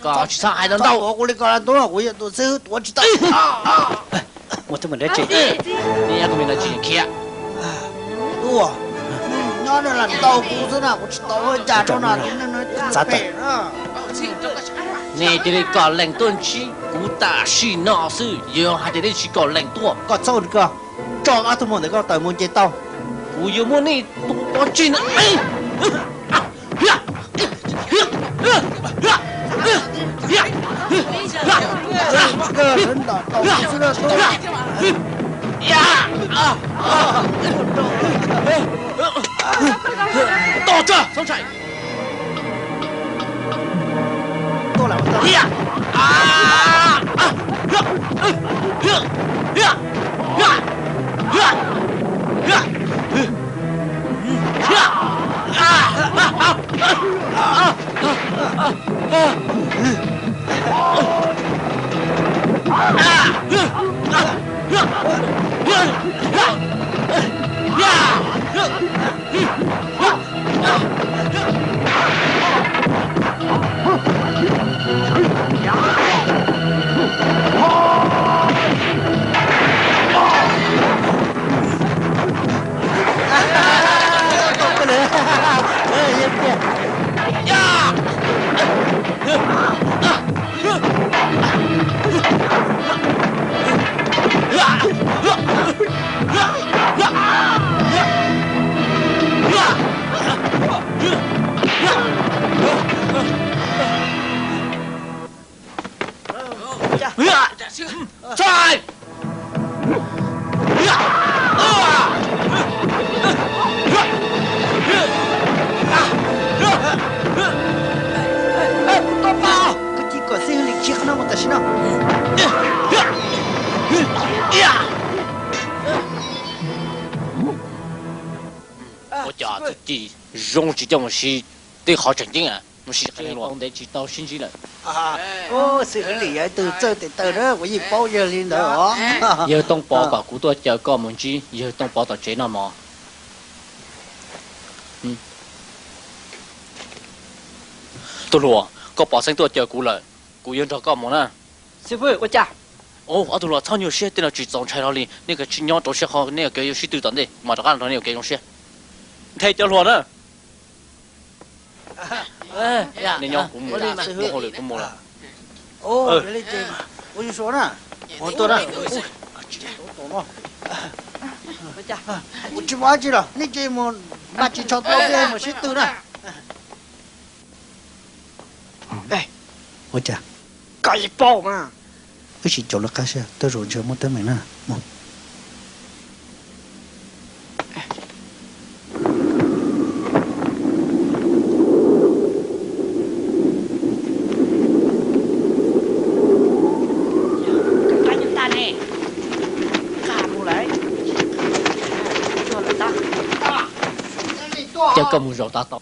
Koj tsis txhob hais ntau ntau. Kuv li ko, kuv yog tus xib hwb tuav tsis tau. Muaj teeb meem dab tsi? Nej ob tug me no tsis khiav. Nyob no lam tau kuv xwb na, kuv tsis tau ua cas rau no. Nej cia li kom lees tuaj ntsib kuv tam sim no xwb, yog hais tias nej tsis kom lees tuaj, koj txhob, koj tso ob tug muam ntawm koj tawm mus nce tau. Kuv yuav muab nej tua pov tseg na. Tos tso, txhob ntshai. Koj cia kom xib hwb li tsis qhov no mus tam sim no. Ua cas txuj ci zoo tsis coj mus siv tej qhov tseem ceeb, mus siv qee leeg los ntev tsis tau sib ntsib lawm. Xib hwb li yog ib tug txawj tes taw na, kuv yeej paub yawg li ntawd os. Yawg Tooj Pov kom kuv tuaj caw koj mus ntsib yawg Tooj Pov tom tsev noj mov. Tub hluas, koj pov xeeb tuaj caw kuv lawm, kuv yuav nrog koj mus na. Xib hwb, ua cas? Ob tug hluas txhob nyuaj siab, tej no tsis txaus ntshai hlo li, nej kav tsij nyob rau siab qhov nej yuav kev yuav sib tw tom ntej, mam rov qab nrog nej yuav kev zoo siab. Nthe cov hluas na. Nej nyob, kuv mus, kuv hauj lwm kuv mus lawm. Ua zoo suav na, ua tuaj na. Ua tsis muaj dab tsi los nej cia mus npaj tsis tshua tau thiab mus sib tw na. Ua cas? Koj yeej paub mas. Wb sim caum lawv qab seb, tej zaum ntshe muaj teeb meem na. Coj koj mus zaum tau tau.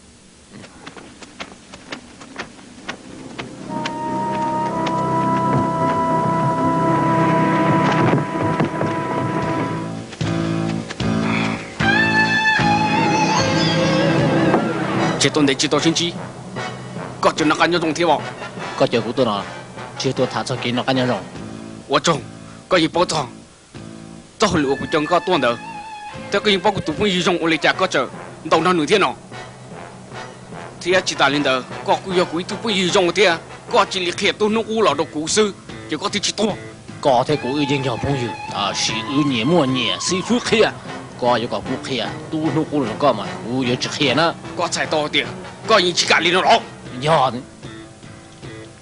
Tsis tau ntev tsis tau sib ntsib, koj tseem noj qab nyob zoo thiab os. Koj caw kuv tuaj no, tsis yog tuaj tham txog kev noj qab nyob zoo. Ua tsaug, koj yeej paub txog txoj hauj lwm uas kuv caw koj tuaj ntawd, thiab koj yeej paub kuv tus phooj ywg zoo ua li cas koj tseem ntaus nrog nws thiab no. Thiab tsis tas li ntawd, koj kuj yog kuv ib tug phooj ywg zoo thiab, koj cia li qhia tub hnub qub los rau kuv xwb, ces koj thiaj tsis tuag. Koj thiab kuv wb yeej yog phooj ywg, tab sis wb nyias muaj nyias xib fwb qhia. Koj yuav kom kuv qhia tub hnub qub los rau koj mas kuv yuav tsis qhia na. Koj txhais tau tias koj yeej tsis kam li no los? Yog,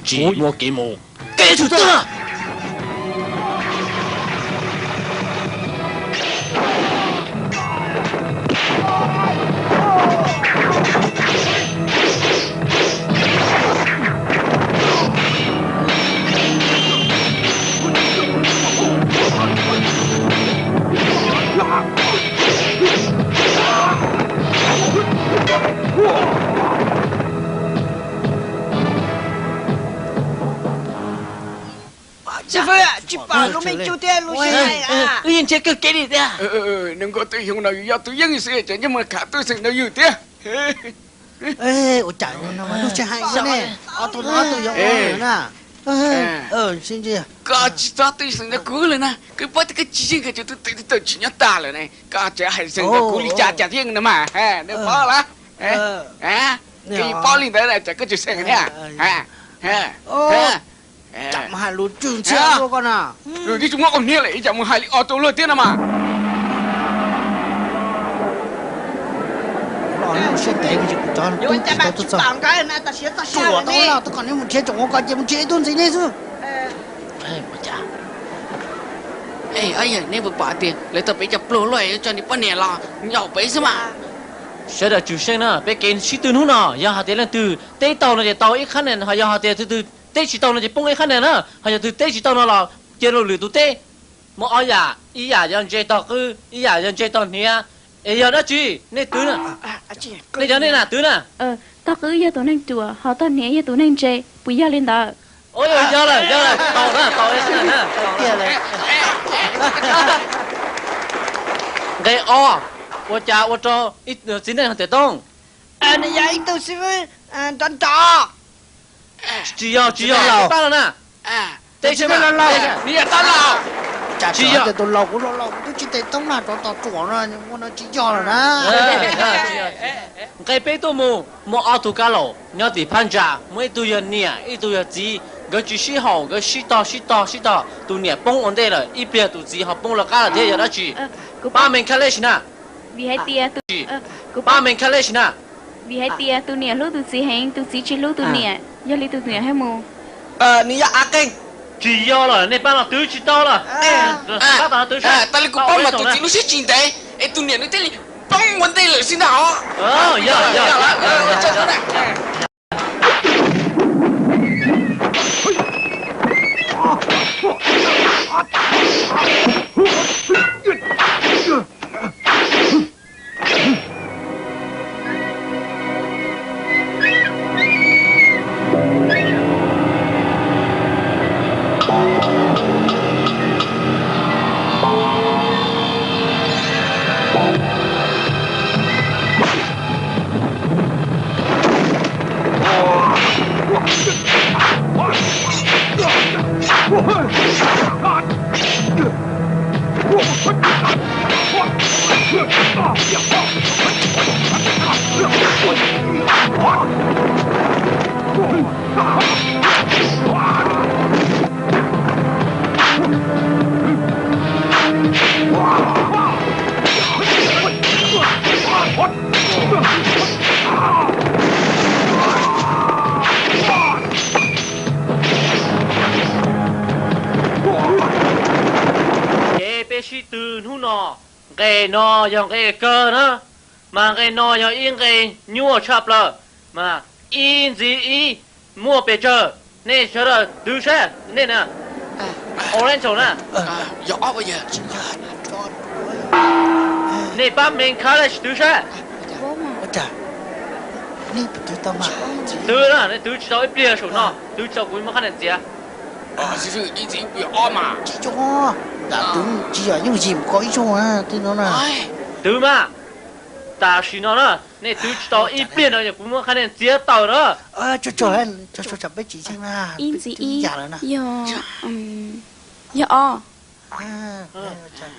tsis muaj kev mus. Kev tshwm tuag. Xib fwb, tsis pom lub me cub thiab lub sij hawm. Wb yeej nrhiav kawg kev li tiag. Nws nkauj twb xyoo no yus yog tus yeej xwb ces nyob mus khav twb xeem ntawd yus thiab. Ua cas no lub sij hawm ne, ob tug no ob tug yog ua na. Koj tsis txhob twb xeem ntawd kuv lawm na, koj paub tias koj tsis yeej koj tus twb tawm tsis nyob tas lawm ne, koj tseem hais xeem ntawd kuv li cas cas thiab no mas, nws paub lawm. Koj yeej paub li ntawd ces koj tsis xeem thiab. Mus hais lus tswv ntxhiab rau koj na. Lus twb tsis muaj qau hniav lawm ib tsam mus hais li os rau luag thiab no mas. Siab ntev, kuv cov tub tsis tau tuaj txog. Tsuam tau no, twb kom neb mus nrhiav tsoom ua ko ces mus nrhiav ib tug ntxiv nej xwb. Neb puas pom tias lawv tau peb cov pluag luaj yuav tso nws poj niam los nyaum peb xwb mas. Sawv daws tsum seej na, peb kev sib tw hnub no yog hais tias leej twg teb tau no ces tau ib qhab nia, ho yog hais tias tus twg teb tsis tau no ces poob ib qhab nia na. Ho yog tus twg teb tsis tau no los cia rau lwm tus teb. Muaj ob yam, ib yam yog ntse tog qwb, ib yam yog ntse tog hniav. Es yog dab tsi nej twv na? Nej cov nej na twv na. Tog qwb yog tus neeg ruam, ho tog hniav yog tus neeg ntse, puas yog li ntawd? Yog lawm, yog lawm, tau na, tau na. Nqe ob, ua cas ua rau ib txiv neej tiam tooj? Nws yog ib tug xib fwb nrov nrov. Tsis yog, tsis yog, pab los na. Teb tsis laus, nws yog tab laus. Tsis yog tias tus laus, kuv laus laus kuv twb tsis tes toob na, rov tos ruam no ua no tsis yog lawm na. Nqe peb tuaj mus, muaj ob tug kab laus nyob tim phab ntsa, muaj ib tug yog niam ib tug yog txiv, nkawd tsis sib haum, nkawd sib tog sib tog sib tog, tus niam poob ua ntej lawm, ib pliag tus txiv ho poob lawv qab lawm thiab, yog dab tsi? Pab me khab lej sim na. Pab me khab lej sim na. Vim hais tias tus niam hlub tus txiv heev, tus txiv tsis hlub tus niam, yog li tus niam thiaj mus. Nws yog av qeeg. Tsis yog lawm, nej pab no twv tsis tau lawm. Pab tom no twv, tas li kuv pab mas tus txiv lub siab tsis ntev es tus niam nws thiaj li poob ua ntej lawm xwb ntag os. Hnub no, nqe no yog nqe kawg na, mas nqe no yog ib nqe nyuaj tshaj plaws, mas ib ntxiv ib muaj pes tsawg, nej sawv daws twv saib nej na. Ua leb ntsaum na. Nej pab me kha lej twv saib. Twv na, nej twv tsis tau ib pliag saum no, twv tsis tau kuv muab qhab nias txiav. Twv tsis yog yooj yim mus kho ib zaug na, twb no na. Twv mas, tam sim no na, nej twv tsis tau ib pliag no yog kuv muab qhab nias txiav tawm na. Ib ntxiv ib, yog, yog os.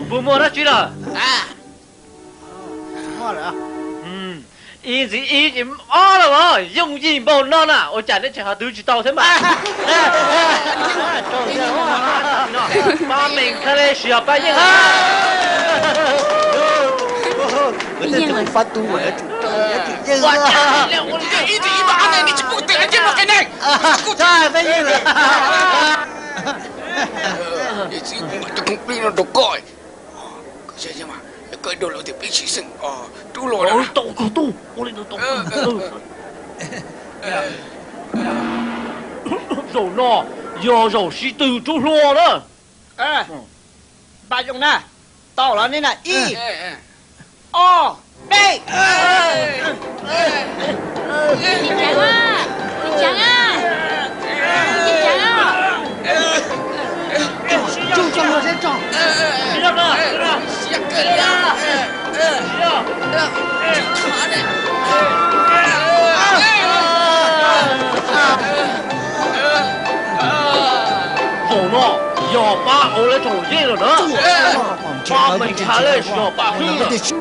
Puas muaj dab tsi lawm? Ib ntxiv ib ces ob lawm os, yooj yim npaum no na, ua cas nej tseem ho twv tsis tau thiab mas? Pab meem kha le sis yog pab yeej? Ib ntxiv ib mas ab ne, nej tsis pub tias nej cia li qe neeg. Txiv, kuv mam coj koob peb no rau koj. Koj saib mas, koj ib rau lawv tias peb sib xeem rub los. Tau koj tuaj, ua li ntawd tau. Zaum no yog zaum sib tw rub hlua na. Npaj zoo na, tau los nej na, ib, ob, peb. Zaum no yog pab ua lawv tsoom yeej lawm na. Pab meem kha le sis yog pab hwj?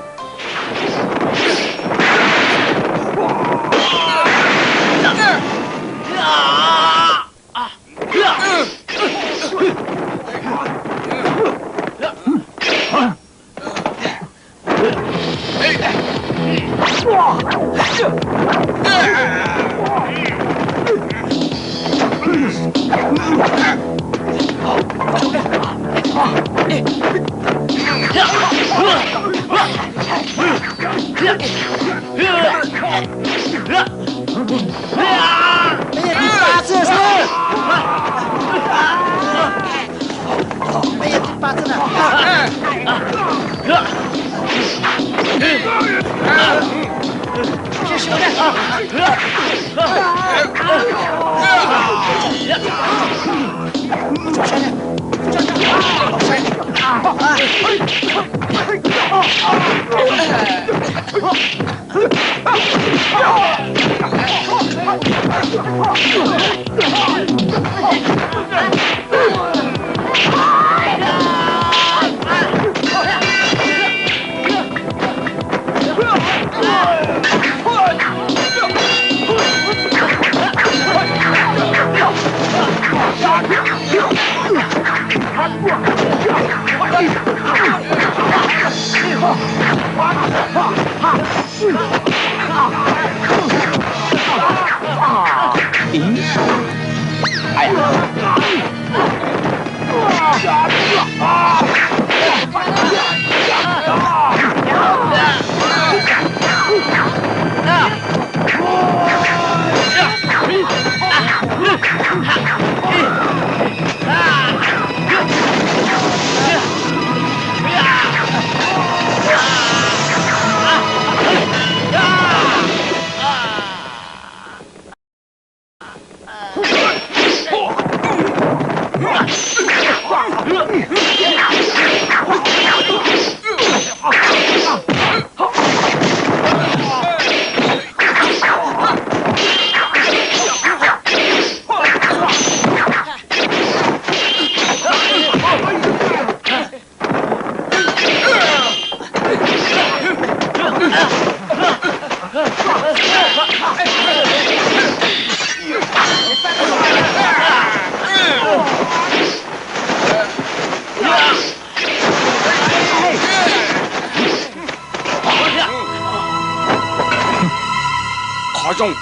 Qhov zoo,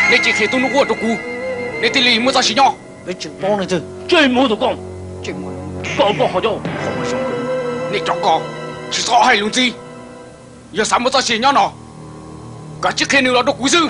nej cia li qhia tus nus quaj rau kuv, nej thiaj li muaj txoj sia nyob. Peb tseem paub nej twg? Tsej muag tus koob, koj koj qhov coj. Nej cov ko tsis txhob hais lus ntxiv. Yog xav muaj txoj sia nyob no, koj cia li qhia nws los rau kuv xwb.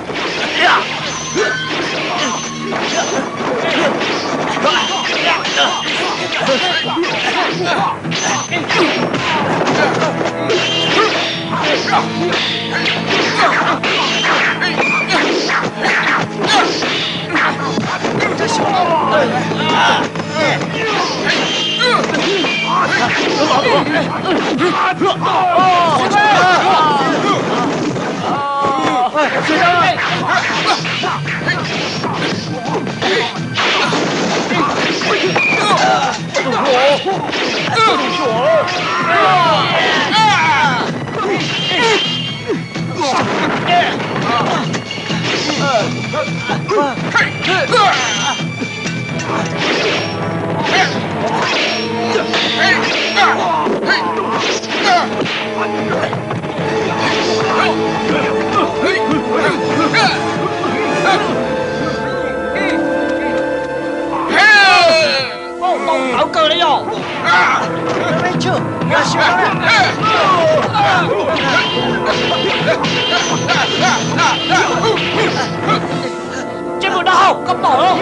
Tsev mus dab hau, koj pom los?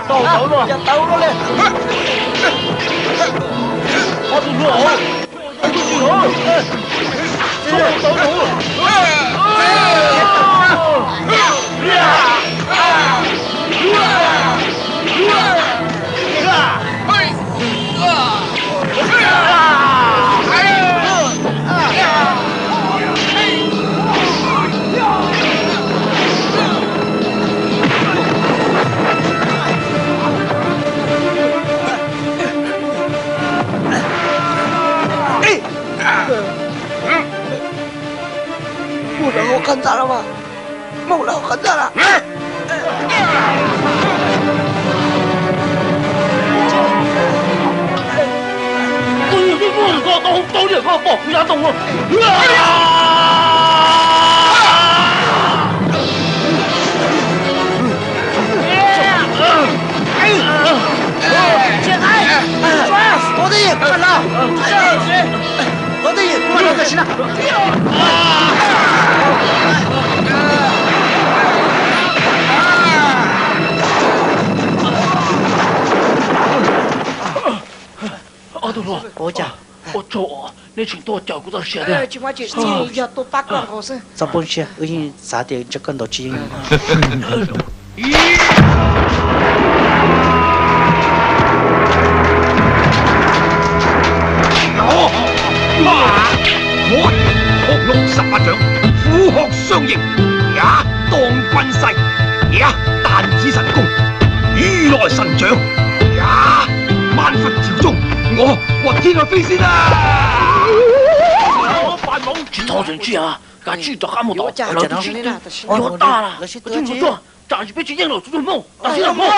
Tau tau los. Tau los li. Ob tug hluas. Mus lawv hauv qab ntxa lawm mas. Mus lawv hauv qab ntxa lawm. Koj niam koj pom kuv yav ntoo no. Ob tug hluas, ua cas? Ua tsaug, neb tseem tuaj cawm kuv txoj sia thiab. Yog tuaj pab koj nkaus xwb. Txhob poob siab, wb yeej xav tias ntshe koj ntaus tsis yeej. Khủng long sắp巴掌, Phú Học Sương Dinh, nhá, Tôn Quan Sai, nhá, Tàn Chí Sản Cung, Ý Lọi Săn Trưởng, nhá, Man Phật Triều Trung, ngõ Quảng Thiên Lôi Phi Sinh à. Tsis txhob ntsia, kav tsij rov qab mus tom lawv tus tsis twg yuav tag lawm, tsam peb tsis yeej lawm tus tug Hmoob, tam sim no Hmoob.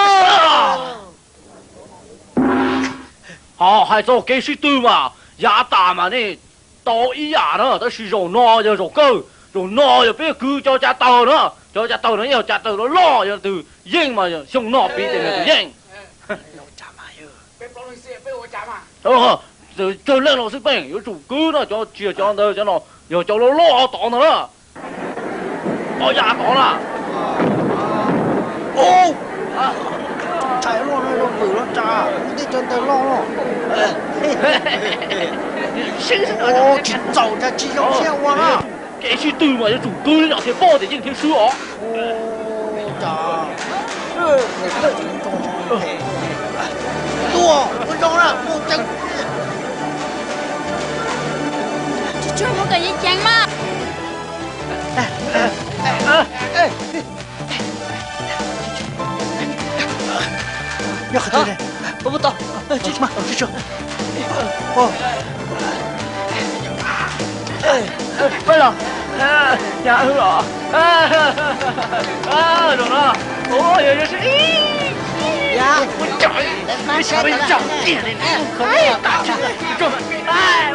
Ho hais txog kev sib tw mas yav tas mas nej tau ib yam na, tab sis zaum no yog zaum kawg. Zaum no yog peb kwv cov cav taws na, cov cav taws no yog cav taws loj loj, yog twg yeej mas xyoo no piv tias nws tus yeej. Tsawg leej los xij peem, yuav tsum kwv no, cov tsiaj cov ntawd cov no yog cov loj loj tod ntag na. Ob yam tod na. Ub, thaij loj no zoo vwm los tsam, tej cov ntawd loj. Tsis txaus cas tsis zoo siab ua na. Kev sib tw mas yuav tsum kwv li no thiaj paub tias yeej thiab swb os. Tuaj, ua zoo na, mus ceev. Tsis tshua mus kom yeej ceev mas. Nyob qhov twg ne? Tsis mas, tsis tshua. Peb los, yog wb los. Zaum no, yog, yog, ua dab tsi li,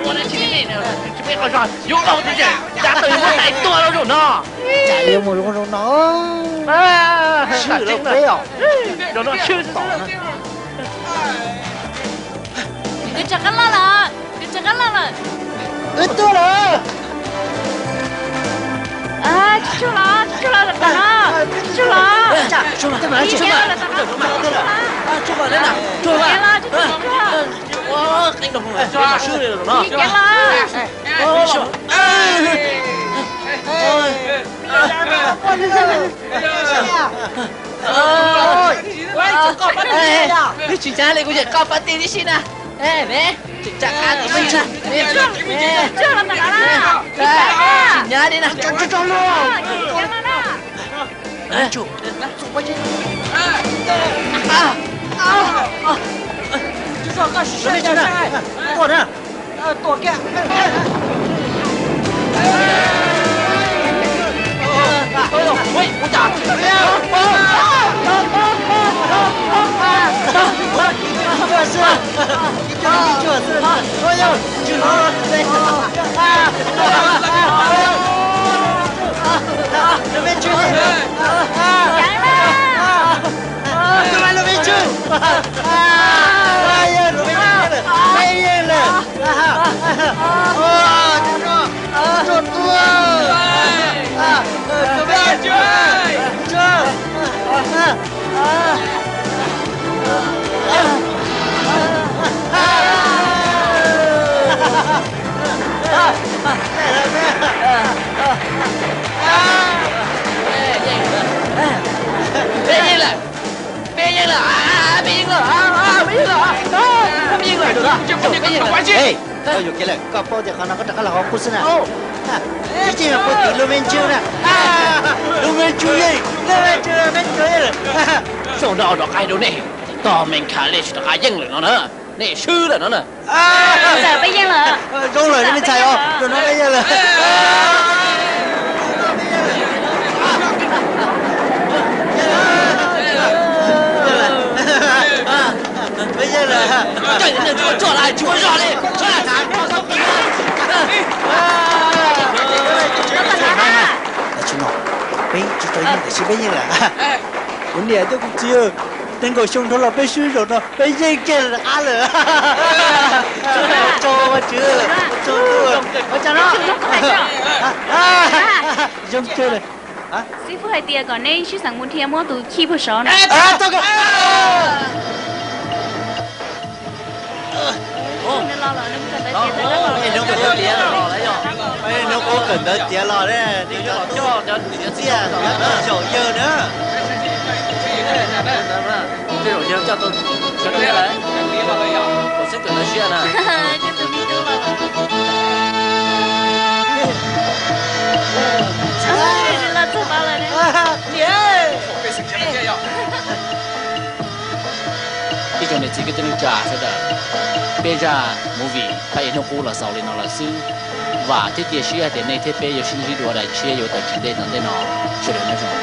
ua dab tsi li, tsis peb qhov zog, yuav ua tib ces cav taws yuav muab tais tuag rau zaum no. Cas yuav mus zoo zoo no. Sib lawm peb os. Zaum no tshwj tom na. Nws twb rov qab loj lawm, nws Rov qab los lawm. Wb tuaj lawm. Tsis tsuag los, tsis tsuag los, tsis tsuag los. Wb tsis hnyav li, kuv yeej qoj pab ti tib si na. Tsis hnyav li na. Peb yeej lawm, peb yeej lawm, peb yeej lawm, peb yeej lawm, peb yeej lawm. Koj yuam kev lawm, koj paub tias qhov no koj rov qab los qhov qub xwb na. Ib txhij puag tim lub me ntsis na, lub me ntsis yeej, lub me ntsis, me ntsis yeej lawm. Zaum no rov qab rau nej, tog me nkhav li tsis rov qab yeej lawm no na, nej swb lawm no na. Peb yeej lawm, zoo lawm me ntxhais os, zaum no peb yeej lawm. Peb yeej lawm. Tsis no, peb tsis tau yeej tiam sis peb yeej lawm. Kuv niam thiab kuv txiv, nees nkaum xyoo dhau los peb swb zaum no peb yeej kiag rov qab lawm. Tsaug Vajtswv, tsaug Vajtswv. Zoo kawg lawm. Xib fwb hais tias kom neb sib xeem mus dhia muab tus chij puag saud na. Hnub qub kawm ntawv tiav los, txiaj zaum yawg na. Tej zaum yawg coj tau sawv daws lawm, kuv xwb kawm ntawv siab na. Ib tsoom niam txiv kwv tij neej tsa sawv daws, peb zaj movie Paj Ib Hnub Qub los xaus li no lawm xwb. Vam thiab cia siab hais tias nej thiab peb yuav sib ntsib dua daim tshiab yuav tawm tsis ntej tom ntej no. Sawv daws nyob zoo.